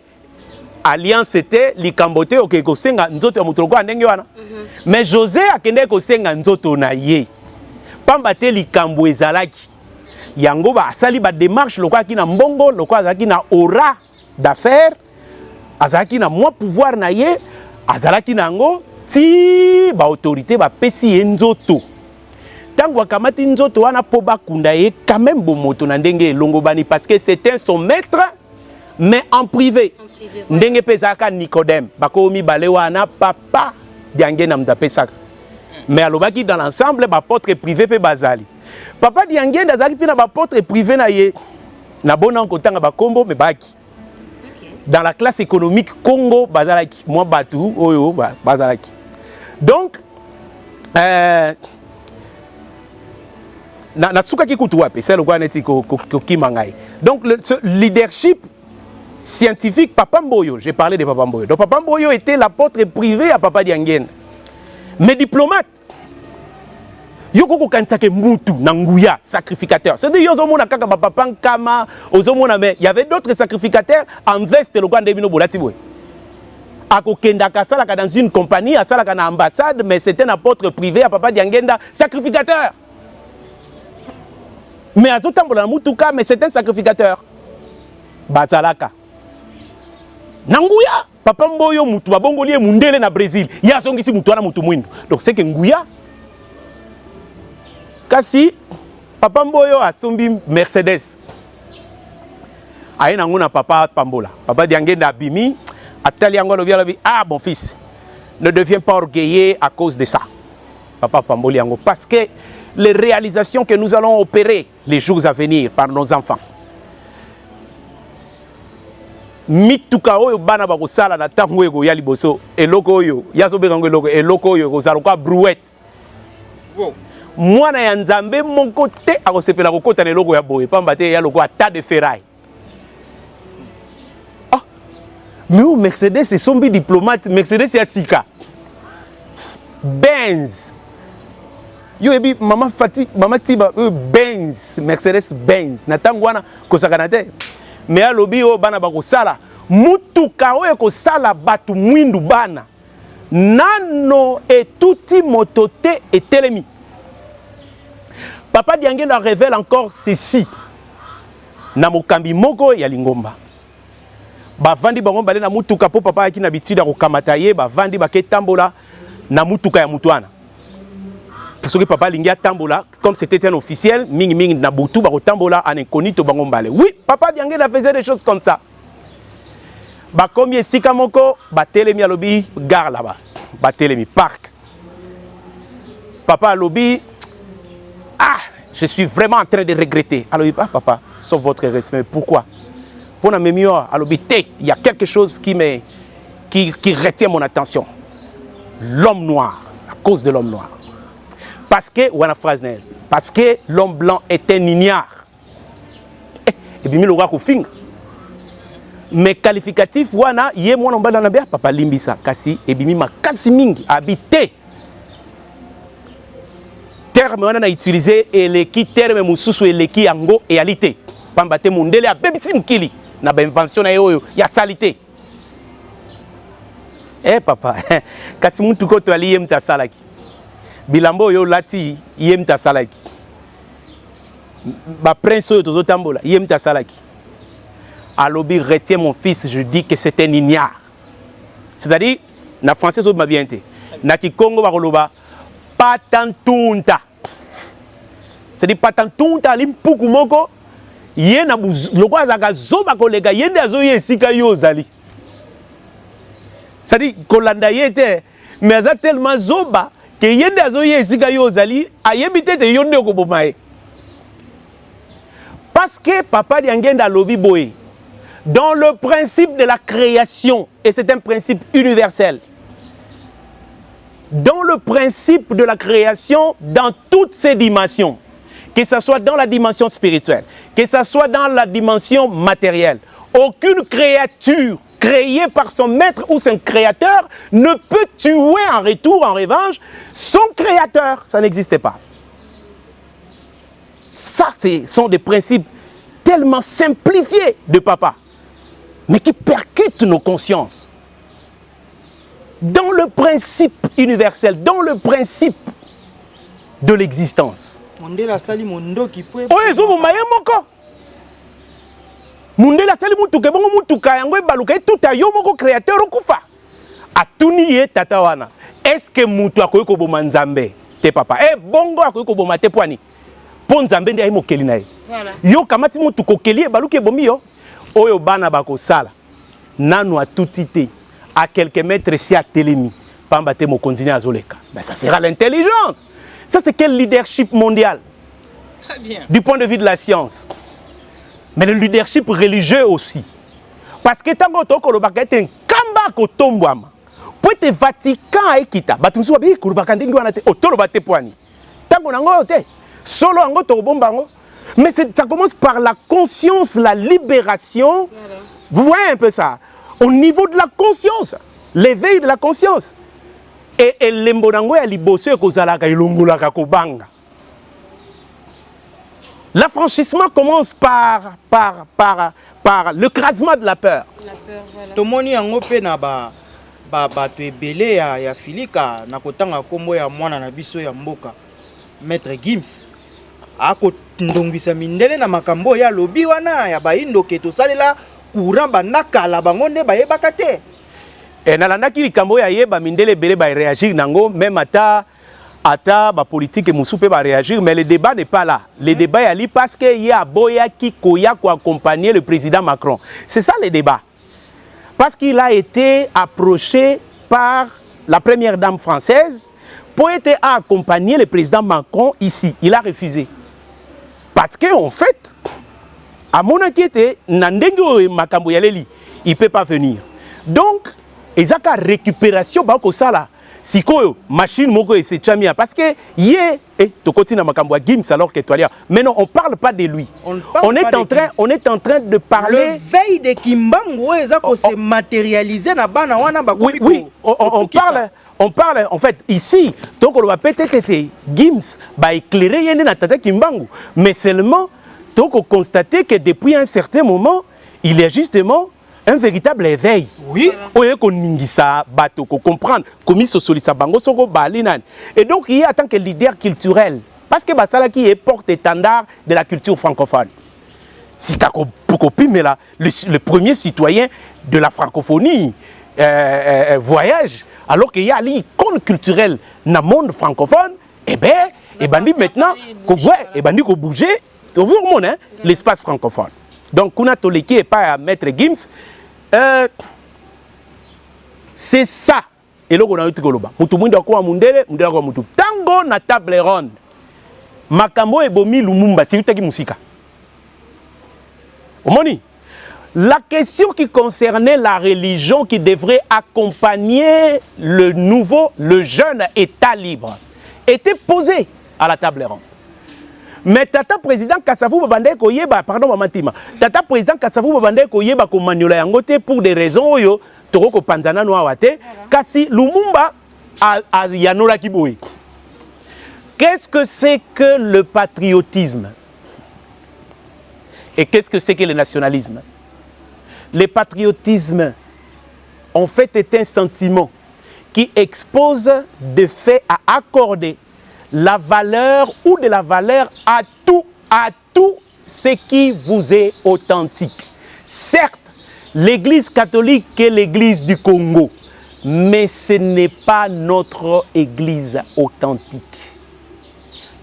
alliance te, likambo te, okei kosenga nzoto ya moto lokola ndenge wana. Mais José akendaki kosenga nzoto na ye pamba te likambo ezalaki yango. Basali badémarche lokola azalaki na mbongo, lokola azalaki na aura d'affaires, azalaki na mwa pouvoir na ye, azalaki na yango ti baautorité bapesi ye nzoto. Ntango akamati nzoto wana mpo bakunda ye, quand même bomoto na ndenge elongobani, parce que c'était son maître, mais en privé. En privé. Ndenge mpe ezalaka Nicodème, bakoyo mibale wana, papa Diangenda moto apesaka. Mais alobaki dans l'ensemble baapôtre privé mpe bazali. Papa Diangenda azalaki mpe na baapôtre privé na ye. Nabona kotanga bakombo, me baki dans la classe économique Congo, bazalaki mwa bato oyo bazalaki. Donc nasukaki kutu wapi? Esa lokola neti kokima ngai. Donc ce leadership scientifique, Papa Mboyo, j'ai parlé de Papa Mboyo. Donc Papa Mboyo était l'apôtre privé à Papa Diangenda, mais diplomate. Yo kokokanisaka mutu na nguya sacrificateur, c'est-à-dire yo ozomona kaka bapapa nkama ozomona, mais il y avait d'autres sacrificateurs en veste lokola nde bino bolati boye. Akokendaka, asalaka dans une compagnie, asalaka na ambassade, mais c'est un apôtre privé ya Papa Diangenda, sacrificateur. Mais azotambola na mutuka, mais c'est un sacrificateur. Bazalaka na nguya. Papa Mboyo, mutu babongoli ye mundele na Brésil, ye azongisi mutu wana mutu mwindu. Donc c'est que nguya. Kasi papa Mboyo asombi Mercedes, aye nango na papa Pambola. Papa Diangenda abimi, atali yango, alobi: "Ah, mon fils, ne deviens pas orgueilleux à cause de ça." Papa pamboli yango, parce que les réalisations que nous allons opérer les jours à venir par nos enfants, mituka oyo bana bakosala na ntango oyo ekoya liboso, eloko oyo ye azobenga yango eloko, eloko oyo ekozala lokola brouette. Mwana ya Nzambe moko te akosepela kokɔta na eloko ya boye, pamba te eya lokola tas de ferraille. Ah, mais oyo Mercedes esombi diplomate, Mercedes ya sika, Benz. Yo oyebi mama Fati, mama Tiba, oyo Benz, Mercedes Benz na ntango wana kosakana te. Me alobi oyo bana bakosala, mutuka oyo ekosala bato mwindu, bana nano etuti moto te, etelemi. Papa Diangenda révèle encore ceci na mokambi moko ya lingomba. Bavandi bango mibale na mutuka, mpo papa ayaki na habitude ya kokamata ye. Bavandi, baketambola na mutuka ya mutu wana. Soki papa alingi atambola, comme c'était un officiel, mingimingi na butu bakotambola en incognito bango mbale. Oui, papa Diangenda faisait des choses comme ça. Bakomi esika moko, batelemi, alobi: "Gare là-bas." Batelemi parc. Papa alobi: "Ah, je suis vraiment en train de regretter." Alobi: "Ah papa, sauf votre respect, pourquoi?" Mpo na memi oyo, alobi te, il y a quelque chose qui retient mon attention: l'homme noir, à cause de l'homme noir. Parce que wana phrase na ye, parce que l'homme blanc est un ignare. Eh, ebimi lokola kofinga, mais qualificatif wana ye mwana mobali wana bia: "Papa, limbisa, kasi ebimi makasi mingi." Abi te, terme wana na utiliser eleki terme mosusu, eleki yango eyali te, pamba te mondele abebisi mokili na bainvention na ye oyo ya sali te. Eh papa, kasi mutuka oyo ali, ye mutu asalaki. Bilamba oyo olati, ye mutu asalaki. Baprince oyo tozotambola, ye mutu asalaki. Alobi: "Retiens, mon fils, je dis que c'est un ignare." C'est-à-dire na français ezobima bien te, na kikongo bakoloba patantunta, c'est-à-dire patantunta ali mpuku moko. Ye na lokola azalaka zoba koleka ye, nde azoya esika yo ozali, c'est-à-dire kolanda ye te, mais aza tellement zoba ke ye nde azoya esika yo ozali, ayebi te te yo nde okoboma ye. Parce que papa Diangenda alobi boye: dans le principe de la création, et c'est un principe universel, dans le principe de la création, dans toutes ses dimensions, Que ça soit dans la dimension spirituelle, que ça soit dans la dimension matérielle, aucune créature créée par son maître ou son créateur ne peut tuer en retour, en revanche, son créateur. Ça n'existe pas. Ça, ce sont des principes tellement simplifiés de papa, mais qui percutent nos consciences. Dans le principe universel, dans le principe de l'existence. Mondele asali mondoki po Oyo ezoboma ye moko. Mundele asali mutuka, ebongo mutuka yango ebaluka etuta yo moko créateur, okufa. Atuni ye tata wana: est ce que mutu akoki koboma Nzambe te, papa? E bongo akoki koboma te mpo ani? Mpo Nzambe nde ayi mokeli na ye. Yo kamati mutuka, okeli, ebaluki ebomi yo. Oyo bana bakosala nanu atuti te, à quelques mètres si atelemi, pamba te mokonzi ne azoleka. Ben, ça sera l'intelligence. Ça, c'est quel leadership mondial? Très bien. Du point de vue de la science, mais le leadership religieux aussi, parce que ntango tokolobaka ete nkamba akotombwama po ete Vatican ekita, bato mosusu babi kolobaka ndenge wana te. Otoloba te po ani ntango nango oyo te, solo yango tokobomba yango. Mais ça commence par la conscience, la libération. Vous voyez un peu ça au niveau de la conscience, l'éveil de la conscience. E elembo nango ya liboso ekozalaka elongolaka kobanga. L'affranchissement commence par l'écrasement de la peur. La peur, voilà. Tomoni yango mpe na ba bato ebele ya filika na kotanga nkombo ya mwana na biso ya mboka, Maître Gims, akondongwisa mindele na makambo oyo alobi wana ya bayindoke tosalela courant banda kala, bango nde bayebaka te. E, nalandaki likambo oyo ayeba mindele ebele baréagir nango, même ata bapolitike mosusu mpe baréagir, mais le débat n'est pas là. Le débat yali parce que ye aboyaki koya koaccompagner le président Macron. C'est ça le débat, parce qu'il a été approché par la première dame française pour être accompagner le président Macron ici. Il a refusé parce que en fait amonaki ete na ndenge oyo makambo yaleli, il peut pas venir. Donc ezaka récupération bakosala sikoyo machine moko esetiami ya parce que ye tokoti na makambo ya Gims alors que toalia. Mais non, on parle pas de lui. On ne parle On est pas de en train Gims. On est en train de parler Le veille de Kimbangu oyo eza kose matérialiser na bana wana bakomi Oui, on parle en fait ici. Tokoloba peut-être ete Gims baéclairé ye nde na tata Kimbangu, mais seulement tokoconstate que depuis un certain moment il y a justement un véritable éveil oyo ekoningisa bato kocomprendre, komisosolisa bango soko bali nani. Et donc ye en tant que leader culturel, parce que basalaki ye porte-étendard de la culture francophone, sika kopimela le premier citoyen de la francophonie voyage alors qu'il y a l'icône culturelle dans le monde francophone, eh ben ebandi maintenant ouais, ebandi kobouger tozokomona, hein, l'espace francophone. Donc kuna toleki epai ya Maître Gims. C'est ça eloko na yo ti koloba mutu mwindo akoma mundele, mundele akoma mutu. Ntango na table ronde, makambo oyo ebomi Lumumba siutaki mosika. Omoni la question qui concernait la religion qui devrait accompagner le nouveau, le jeune État libre était posée à la table ronde. Mais tata président Kasavu babandaki koyeba, pardon mama Ntima, tata président Kasavu babandaki koyeba komaniola yango te pour des raisons oyo tokoki kopanza nano awa te. Kasi Lumumba ayanolaki boye: qu'est-ce que c'est que le patriotisme et qu'est-ce que c'est que le nationalisme? Le patriotisme, en fait, est un sentiment qui expose des faits à accorder la valeur ou de la valeur à tout ce qui vous est authentique. Certes, l'Église catholique est l'Église du Congo, mais ce n'est pas notre Église authentique.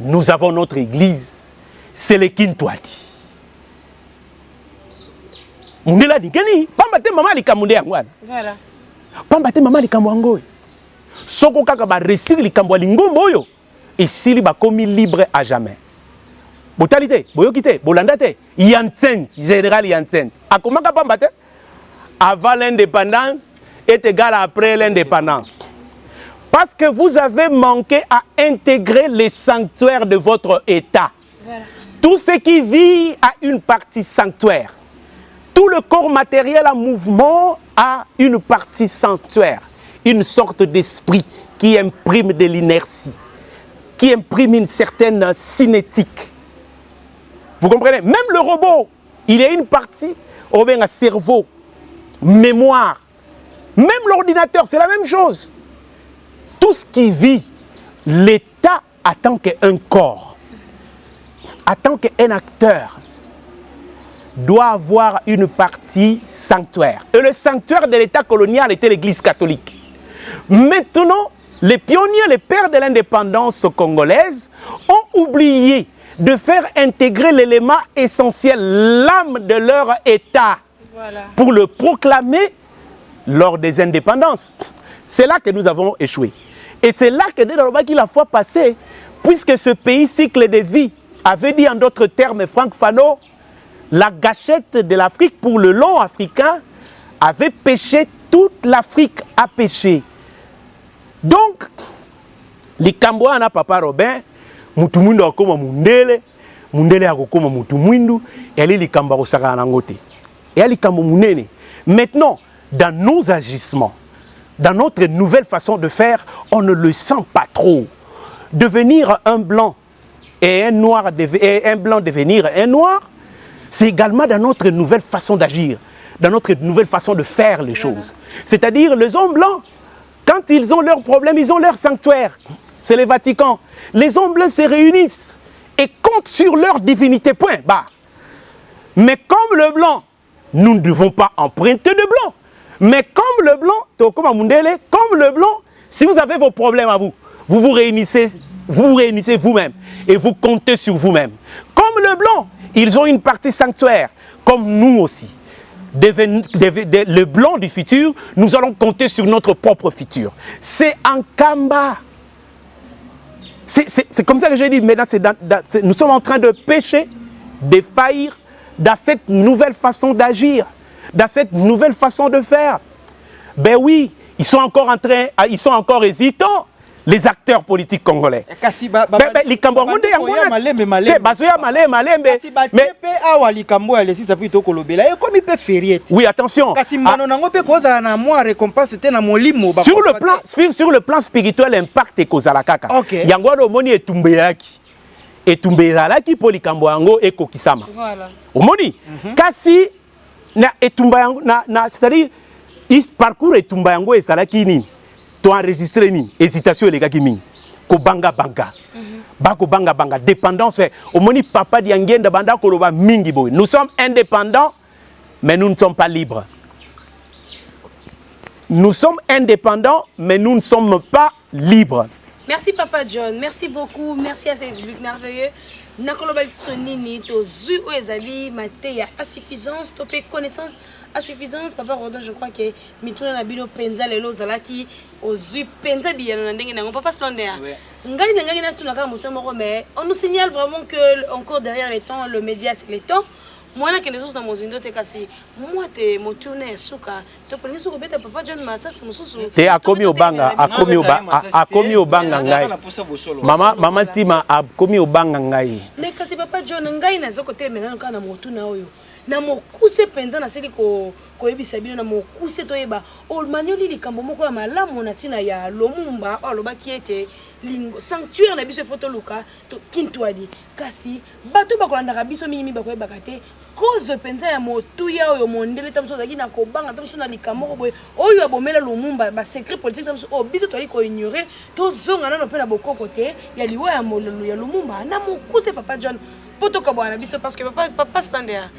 Nous avons notre Église, c'est le Kintwadi. Mundele alingeni pamba te mama likambo nde yango wana. Pamba te mama likambo yango oyo soko kaka baréussir likambo ya lingomba oyo esili, bakomi libre à jamais. Botali te, boyoki te, bolanda te. Yantiente, général Yantiente akomaka pamba te: avant l'indépendance est égal à après l'indépendance, parce que vous avez manqué à intégrer les sanctuaires de votre État. Voilà. Tout ce qui vit a une partie sanctuaire. Tout le corps matériel en mouvement a une partie sanctuaire, une sorte d'esprit qui imprime de l'inertie, qui imprime une certaine cinétique. Vous comprenez? Même le robot, il y a une partie, ou bien un cerveau, mémoire. Même l'ordinateur, c'est la même chose. Tout ce qui vit, l'État en tant qu'un corps, en tant qu'un acteur, doit avoir une partie sanctuaire. Et le sanctuaire de l'État colonial était l'Église catholique. Maintenant, les pionniers, les pères de l'indépendance congolaise ont oublié de faire intégrer l'élément essentiel, l'âme de leur État, voilà, pour le proclamer lors des indépendances. C'est là que nous avons échoué. Et c'est là que nalobaki la fois passée, puisque ce pays cycle de vie avait dit en d'autres termes, Frantz Fanon, la gâchette de l'Afrique pour le long africain avait péché, toute l'Afrique a péché. Donc, likambo wana, papa Robin, mutu mwindu akokoma mundele, mundele akokoma mutu mwindu, eyali likambo akosakana nango te, eya likambo monene. Maintenant, dans nos agissements, dans notre nouvelle façon de faire, on ne le sent pas trop. Devenir un blanc et un noir et un blanc devenir un noir, c'est également dans notre nouvelle façon d'agir, dans notre nouvelle façon de faire les choses. C'est-à-dire, les hommes blancs, quand ils ont leurs problèmes, ils ont leur sanctuaire. C'est le Vatican. Les hommes blancs se réunissent et comptent sur leur divinité. Point. Barre. Mais comme le blanc, nous ne devons pas emprunter de blanc. Mais comme le blanc, comme mundele, comme le blanc, si vous avez vos problèmes à vous, vous vous réunissez, vous vous réunissez vous-même et vous comptez sur vous-même. Comme le blanc, ils ont une partie sanctuaire, comme nous aussi. Le blanc du futur, nous allons compter sur notre propre futur. C'est un kamba. C'est comme ça que j'ai dit. Maintenant, nous sommes en train de pécher, de faillir dans cette nouvelle façon d'agir, dans cette nouvelle façon de faire. Ben oui, ils sont encore en train, ils sont encore hésitants, les acteurs politiques congolais. Kasi Ben, likambo yango nde yango bakoya wana. Malembe malembe. Te, bazoya malembe malembe. Kasi batie Mais mpe awa likambo ya le 6 avril tokolobela ekomi mpe férié te. Oui, attention. Kasi mbano nango mpe kozala na mwa récompense te na molimo. Sur le plan sur le plan spirituel, impact ekozala kaka. Yango wana omoni etumba eyaki, etumba ezalaki mpo likambo yango ekokisama. Omoni, kasi na etumba yango na c'est-à-dire parcours etumba yango ezalaki nini, toenregistre nini? Hésitation elekaki mingi, kobangabanga, bakobangabanga, dépendance. Fe omoni papa Diangenda banda koloba mingi boye: nous sommes indépendants, mais nous ne sommes pas libres. Nous sommes indépendants, mais nous ne sommes pas libres. Merci Papa John, merci beaucoup, merci à ces publics merveilleux. Nakoloba lisusu nini? Tozwi oyo ezali mateya à suffisance to mpe connaissance à suffisance. Papa Rodon, je crois que mituna na bino mpenza lelo ozalaki ozwi mpenza biyano na ndenge na yango. Papa Splendeur, ngai na ngai natuna kaka moto moko, mais on nous signale vraiment que encore derrière le temps, le média, c'est le temps. Mwana akende susu na mozindo te, kasi mwa te motuna ya suka topolingi soki kobeta Papa John masasi mosusu. Te, akomi obanga, akomi obanga ngai. Mama, mama Ntima akomi obanga ngai. Mais kasi Papa John, ngai naza kotelemela nano kaka na motuna oyo na mokuse mpenza. Nasili koyebisa bino na mokuse, toyeba omanioli likambo moko ya malamu na ntina ya Lumumba oyo alobaki ete sanctuaire na biso efo toluka Kintwadi. Kasi bato bakolandaka biso mingimingi bakoyebaka te cause mpenza ya motuya oyo mondele ta mosusu azalaki na kobanga ta mosusu na likambo moko boye oyo abomela Lumumba, basecret politique ta mosusu oyo biso toyali koignore. Tozonga nano mpe na bokoko te ya liwa ya mololo ya Lumumba na mokuse, Papa John, mpo tokabwana na biso, parce que papa Splendeur,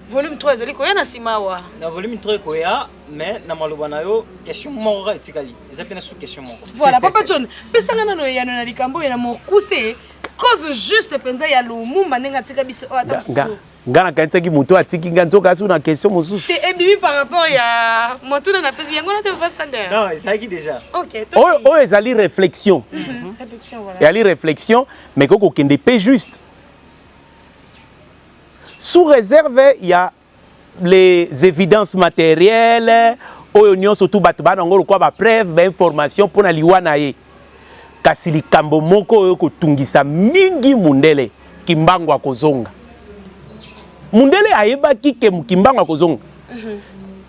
volume 3 ezali koya na nsima awa. Na volume 3 ekoya, mais na maloba na yo, question moko kaka etikali, eza mpe na sous question moko. Voilà, Papa John, pesanga nano eyano na likambo oyo na mokuse, cause juste mpenza ya Lumumba ndenge atika biso oyo ata mosusu. Nga nakanisaki moto atiki nga nzoka asu na question mosusu. Te, ebimi par rapport ya motuna napesi yango na te, Papa Splendeur. Non, ezalaki déjà. Ok. Oyo ezali réflexion. Réflexion, voilà. Ezali réflexion, mais kokokende mpe juste sous réserve ya les évidences matérielles oyo nyonso tu bato bana yango lokwa bapreuve, bainformation mpo na liwa na ye. Kasi likambo moko oyo kotungisa mingi mundele. Kimbangu akozonga. Mundele ayebaki ke Kimbangu akozonga.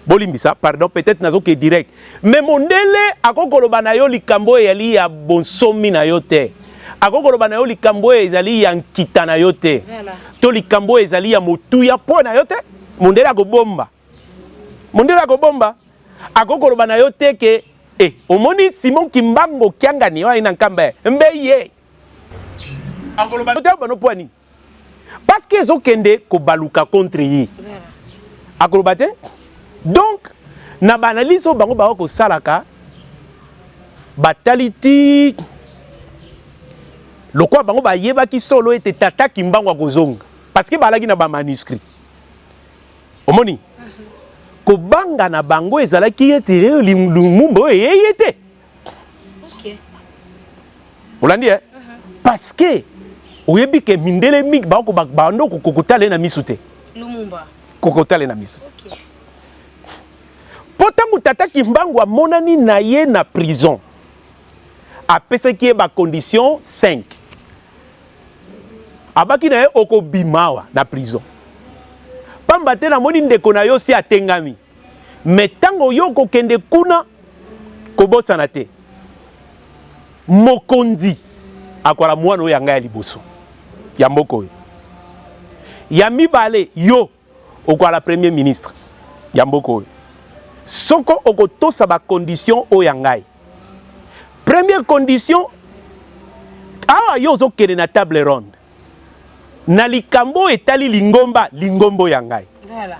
Bolimbisa, pardon, peut-être nazoke direct. Mais mondele akoki koloba na yo likambo oyo ezali ya bonsomi na yo te. Akoki koloba na yo likambo oyo ezali ya nkita na yo te. To likambo oyo ezali ya motuya mpo na yo te. Mondele akobomba. Mondele akobomba. Akoki koloba na yo te ke eh, omoni Simon Kimbangu Kiangani oyo na Nkamba mbe ye. Akoloba te bano mpo nini? Parce que ezokende kobaluka contre ye. Akoloba te. Donc na ba analyse oyo bango bako kosalaka batali ti lokola bango bayebaki solo ete tata Kimbangu akozonga parce que balaki na ba manuscrit. Omoni? Kobanga na bango ezalaki ete Lumumba oyo eyeye te. Olandi eh? Parce que oyebi ke mindele mingi bako bando kokotala ye na misu te. Lumumba. Kokotala ye na misu te. Po tango tata Kimbangu amonani na ye na prison, apesaki ye ba conditions 5. Abaki na ye okobima awa na prison. Pamba te namoni ndeko na yo si atengami. Mais tango yo okokende kuna, kobosana te. Mokonzi akoala mwana oyo ya ngai ya liboso ya mboka oyo. Ya mibale yo okoala premier ministre ya mboka oyo. Soko okotosa ba conditions oyo ya ngai. Première condition, awa yo ozokende na table ronde na likambo oyo etali lingomba, lingomba oyo ya ngai. Voilà.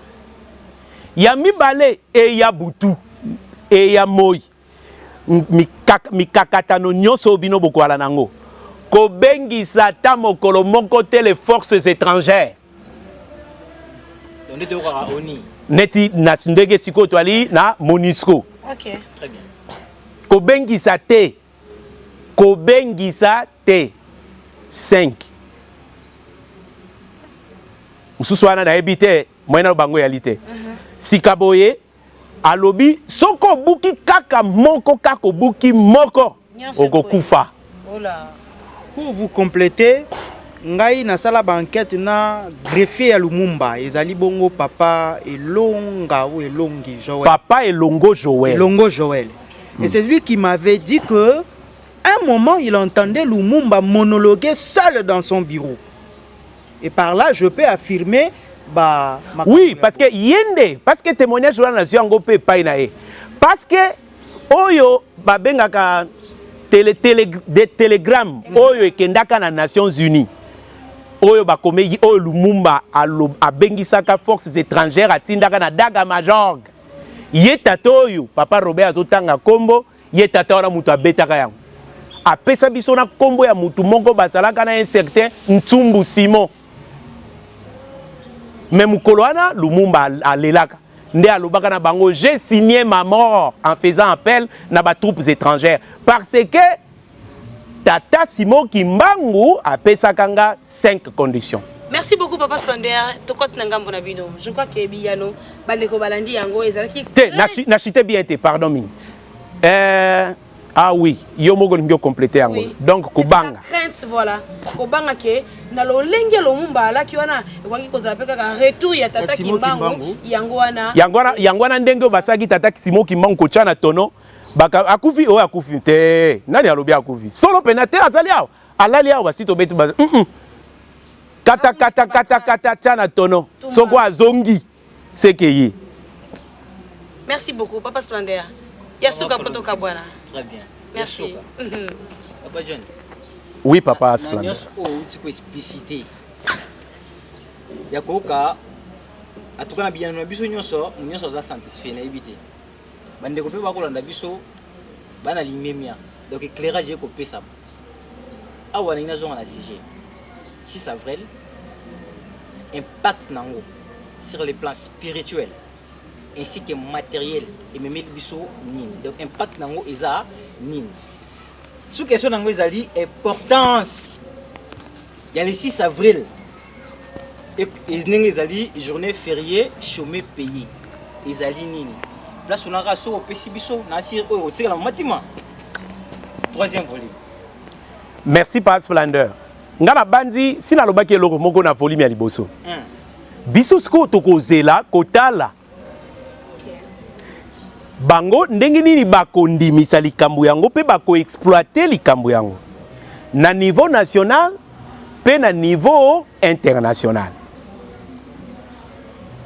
Ya mibale eya butu eya moi mikakatano nyonso oyo bino bokoala na yango, kobengisa ata mokolo moko te les forces étrangères. Neti na ndenge sikoyo toali na MONUSCO. Okay. Très bien. Kobengisa te, kobengisa te 5 mosusu wana nayebi te, moyen na bango eyali te. Sika boye alobi soki obuki kaka moko, kaka obuki moko, okokufa. Pour vous compléter, ngai nasala ba enquête na greffier ya Lumumba, ezali bongo papa Elonga ou Elongi Joël. Papa Elongo Joël. Elongo Joël. Et c'est lui qui m'avait dit que un moment il entendait Lumumba monologuer seul dans son bureau. Et par là je peux affirmer ba Oui, parce que yende, parce que témoignage wana nazwi yango mpe epai na ye. Parce que oyo babengaka tele, tele, de telegram oyo ekendaka na Nations Unies, oyo bakomeki, oyo Lumumba abengisaka forces étrangères, atindaka na Daga Majorg. Ye tata oyo papa Robert azotanga kombo, ye tata wana moto abetaka yango. Apesa biso na kombo ya mutu moko bazalaka na un certain Ntsumbu Simon. Mais mokolo wana Lumumba alelaka nde alobaka na bango j'ai signé ma mort en faisant appel na ba troupes étrangères parce que tata Simon Kimbangu apesaka nga 5 conditions. Merci beaucoup papa Splendeur, tokoti na ngambo na bino. Je crois que biyano bandeko balandi yango ezalaki te na chité bien te, pardon mingi. Ah oui, yo moko olingi okomplete yango. Oui. Donc kobanga. Crainte, voilà. Kobanga ke na lolenge Lumumba alaki wana ekoki kozala pe kaka retour ya tata Kimbangu yango wana. Yango wana, yango wana ndenge oyo basalaki tata Simon Kimbangu kotia na tono, baka akufi oyo akufi te. Nani alobi akufi? Solo pena te azali awa. Alali awa basi tobeti ba Kata kata kata kata tia na tono. Soko azongi seke ye. Merci beaucoup papa Splendeur. Ya suka poto kabwana. Très bien. Merci. Papa John. Oui papa Splendeur. Na nyonso oyo outi ko expliciter. Ya koka en tout cas na biyano na biso nyonso, nyonso aza satisfait nayebi te. Bandeko mpe bakolanda biso bana limemia. Donc éclairage ekopesama. Awa nalingi nazonga na sujet. 6 avril, impact nango sur le plan spirituel ainsi que matériel ememeli biso nini? Donc impact nango eza nini? Sous question nango ezali importance ya le 6 avril et ndenge ezali journée fériée chômé payé ezali nini? Place onaka soki opesi biso na asir oyo otikala matima. Troisième volume. Merci Papa Splendeur. Nga nabanzi si nalobaki eloko moko na volume ya liboso. Biso sikoyo tokozela kotala bango ndenge nini bakondimisa likambo yango mpe bakoexploite likambo yango na niveau national mpe na niveau international.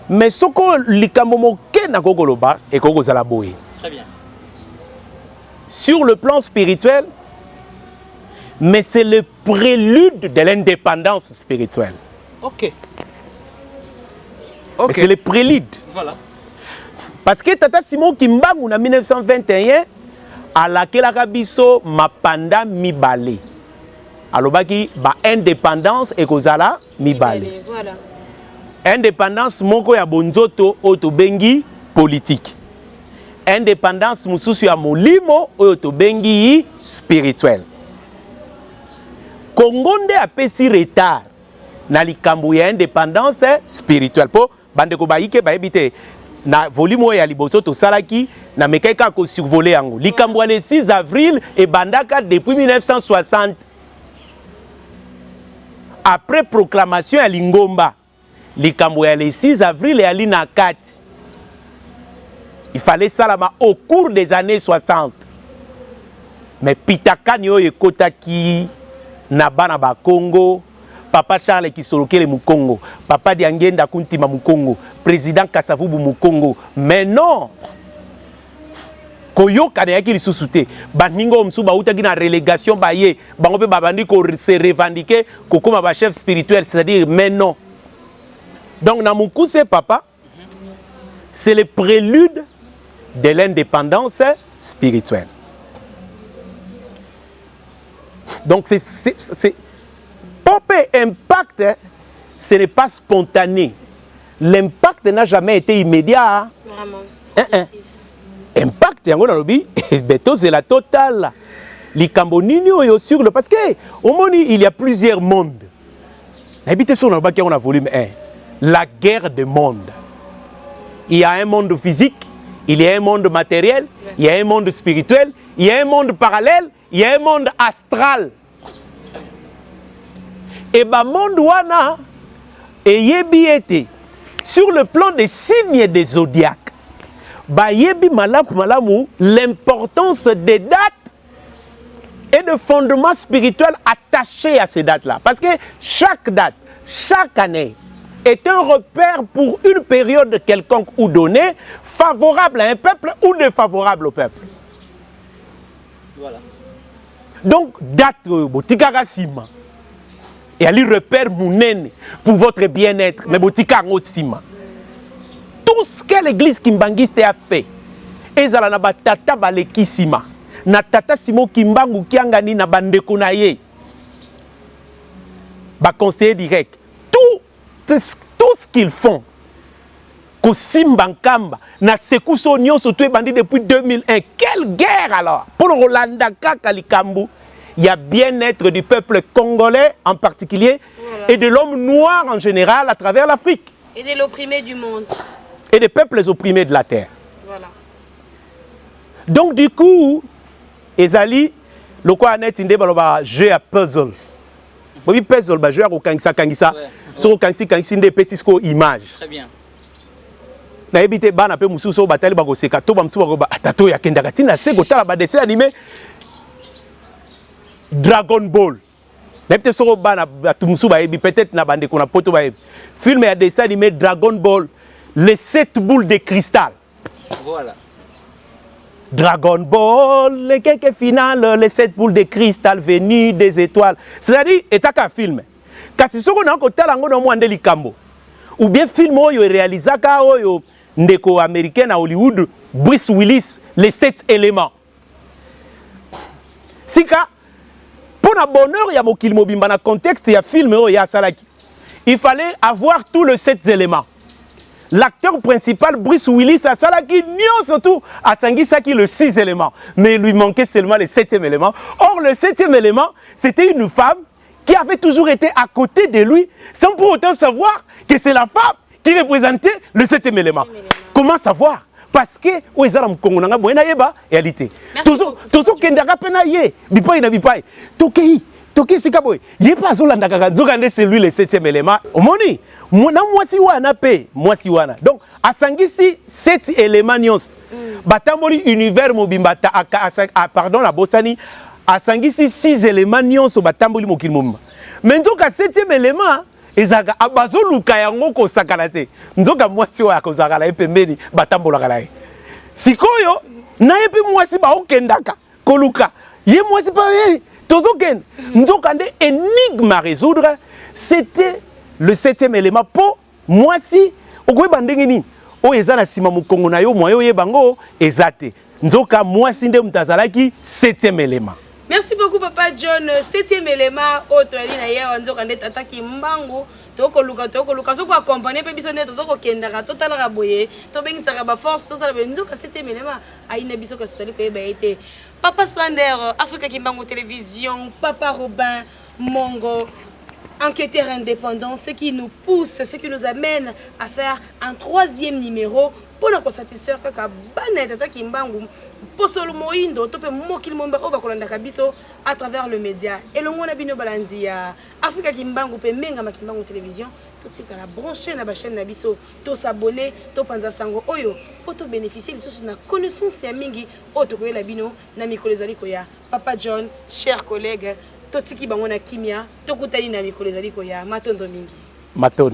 Mais soko likambo moke nakoki koloba, ekoki kozala boye. Très bien. Sur le plan spirituel, mais c'est le prélude de l'indépendance spirituelle. Mais c'est le prélude. Voilà. Parce que Tata Simon Kimbangu na 1921 alakelaka biso mapanda mibale. Alobaki ba indépendance ekozala mibale. Voilà. Indépendance moko ya bonzoto oyo tobengi politique. Indépendance mosusu ya molimo oyo tobengi spirituel. Congo nde apesi retard na likambo ya indépendance spirituelle po bandeko bayike bayebi te. Na volume oyo ya liboso tosalaki, namekaki kaka kosurvoler yango. Likambo ya le 6 avril ebandaka depuis 1960, après proclamation ya lingomba. Likambo ya le 6 avril eyali na kati, il fallait salama au cours des années 60, mais pitakani oyo ekotaki na bana bakongo, papa Charles Kisolokele Mukongo, papa Diangenda Kuntima Mukongo, président Kasavubu Mukongo, mais non, koyokana eyaki lisusu te. Baninga oyo mosusu bautaki na relégation, baye bango mpe babandi kose revendiquer kokóma bachef spirituel, c'est-à-dire, mais non. Donc na mokuse, papa, c'est le prélude de l'indépendance spirituelle. Donc c'est mpe impact, ce n'est pas spontané. L'impact n'a jamais été immédiat. Vraiment. Hein, hein. Impact yango nalobi betozela total likambo nini oyo sur le, parce que omoni, il y a plusieurs mondes. Nayebi te soki nalobaki yango na volume 1, la guerre des mondes. Il y a un monde physique, il y a un monde matériel, il y a un monde spirituel, il y a un monde parallèle, il y a un monde astral. E bamonde wana eyebi ete sur le plan des signes des zodiaques, bayebi malamu malamu l'importance des dates et de fondements spirituels attachés à ces dates-là. Parce que chaque date, chaque année est un repère pour une période quelconque ou donnée, favorable à un peuple ou défavorable au peuple. Voilà. Donc, date oyo botikaka nsima eyali repère monene pour votre bien-être, mais botika yango nsima. Tout ce que l'église kimbanguiste a fait, ezala na batata baleki nsima na tata Simon Kimbangu Kiangani, na bandeko na ye baconseiller direct, tout ce qu'ils font, kosimba nkamba na secousse oyo nyonso to ebandi depuis 2001, quelle guerre alors mpona kolanda kaka likambo ya bien-être du peuple congolais en particulier et de l'homme noir en général à travers l'Afrique. Et de l'opprimé du monde. Et des peuples opprimés de la terre. Voilà. Donc du coup, ezali lokola neti nde baloba jeu ya puzzle. Bobi puzzle, bajeu ya kokangisa kangisa, soki okangisi kangisi nde epesi sikoyo image. Très bien. Nayebi te, bana mpe mosusu oyo batali bakoseka to bamosusu bakoba ata to oyo akendaka ntina se kotala badessin animé Dragon Ball. Nayebi te soko bana bato mosusu bayebi, peut-être na bandeko na poto bayebi film ya dessin animé Dragon Ball, les sept boules de cristal. Voilà. Dragon Ball, le quelques finales, les sept boules de cristal venues des étoiles. C'est-à-dire, etaka film. Kasi soko na kotala yango na mwa nde likambo. Ou bien film oyo erealizaka oyo ndeko américain na Hollywood, Bruce Willis, Les sept éléments. Sika, pour na bonheur ya mokili mobimba, na contexte ya film oyo ya asalaki, il fallait avoir tous les sept éléments. L'acteur principal Bruce Willis asalaki nyonso tout, asangisaki le six éléments, mais il lui manquait seulement le septième élément. Or le septième élément, c'était une femme qui avait toujours été à côté de lui sans pour autant savoir que c'est la femme qui représentait le septième élément. Comment savoir? Parce que oyo eza na mokongo na ngai boye, nayeba réalité. Merci beaucoup. Tozokendaka mpe na ye bipai na bipai, tokei. Toki esika boye, ye mpe azolanda kaka. Nzoka nde c'est lui le septième élément. Omoni, na mwasi wana mpe, mwasi wana donc asangisi sept élément nyonso. Batamboli univers mobimba. Pardon, nabosani, asangisi six élément nyonso, batamboli mokili mobimba. Mais nzoka septième élément ezalaka, bazoluka yango kosakana te. Nzoka mwasi oyo akozalaka na ye pembeni, batambolaka na ye. Sikoyo na ye mpe mwasi baokendaka koluka ye, mwasi mpe ye tozokende. Nzoka nde énigme à résoudre, c'était le septième élément. Mpo mwasi okoyeba ndenge nini oyo eza na nsima mokongo na yo? Moyen oyeba yango eza te. Nzoka mwasi nde moto azalaki septième élément. Merci beaucoup, papa John. Septième élément oyo toyali na ye awa, nzoka nde tata Kimbangu. Tokoluka, tokoluka, soki accompagne mpe biso nde toza kokendaka, totalaka boye, tobengisaka baforce, tosala boye. Nzoka septième élément ayina biso, kasi tozali koyeba ye te. Papa Splendeur, Afrika Kimbangu Télévision, papa Robin Mongo, enquêteur indépendant, ce qui nous pousse, ce qui nous amène à faire un troisième numéro mpona kosatisfaire kaka bana ya tata Kimbangu, posolo moyindo to mpe mokili momba oyo bakolandaka biso à travers le média. Elongo na bino balandi ya Afrika Kimbangu mpe Mengama Kimbangu Télévision, totikala branché na bachaîne na biso, tos'abonner, topanza sango oyo mpo tobénéficie lisusu na connaissance ya mingi oyo tokoyela bino na mikolo ezali koya. Papa John, cher collègue, totiki bango na kimia, tokutani na mikolo ezali koya. Matondo mingi. Matondo.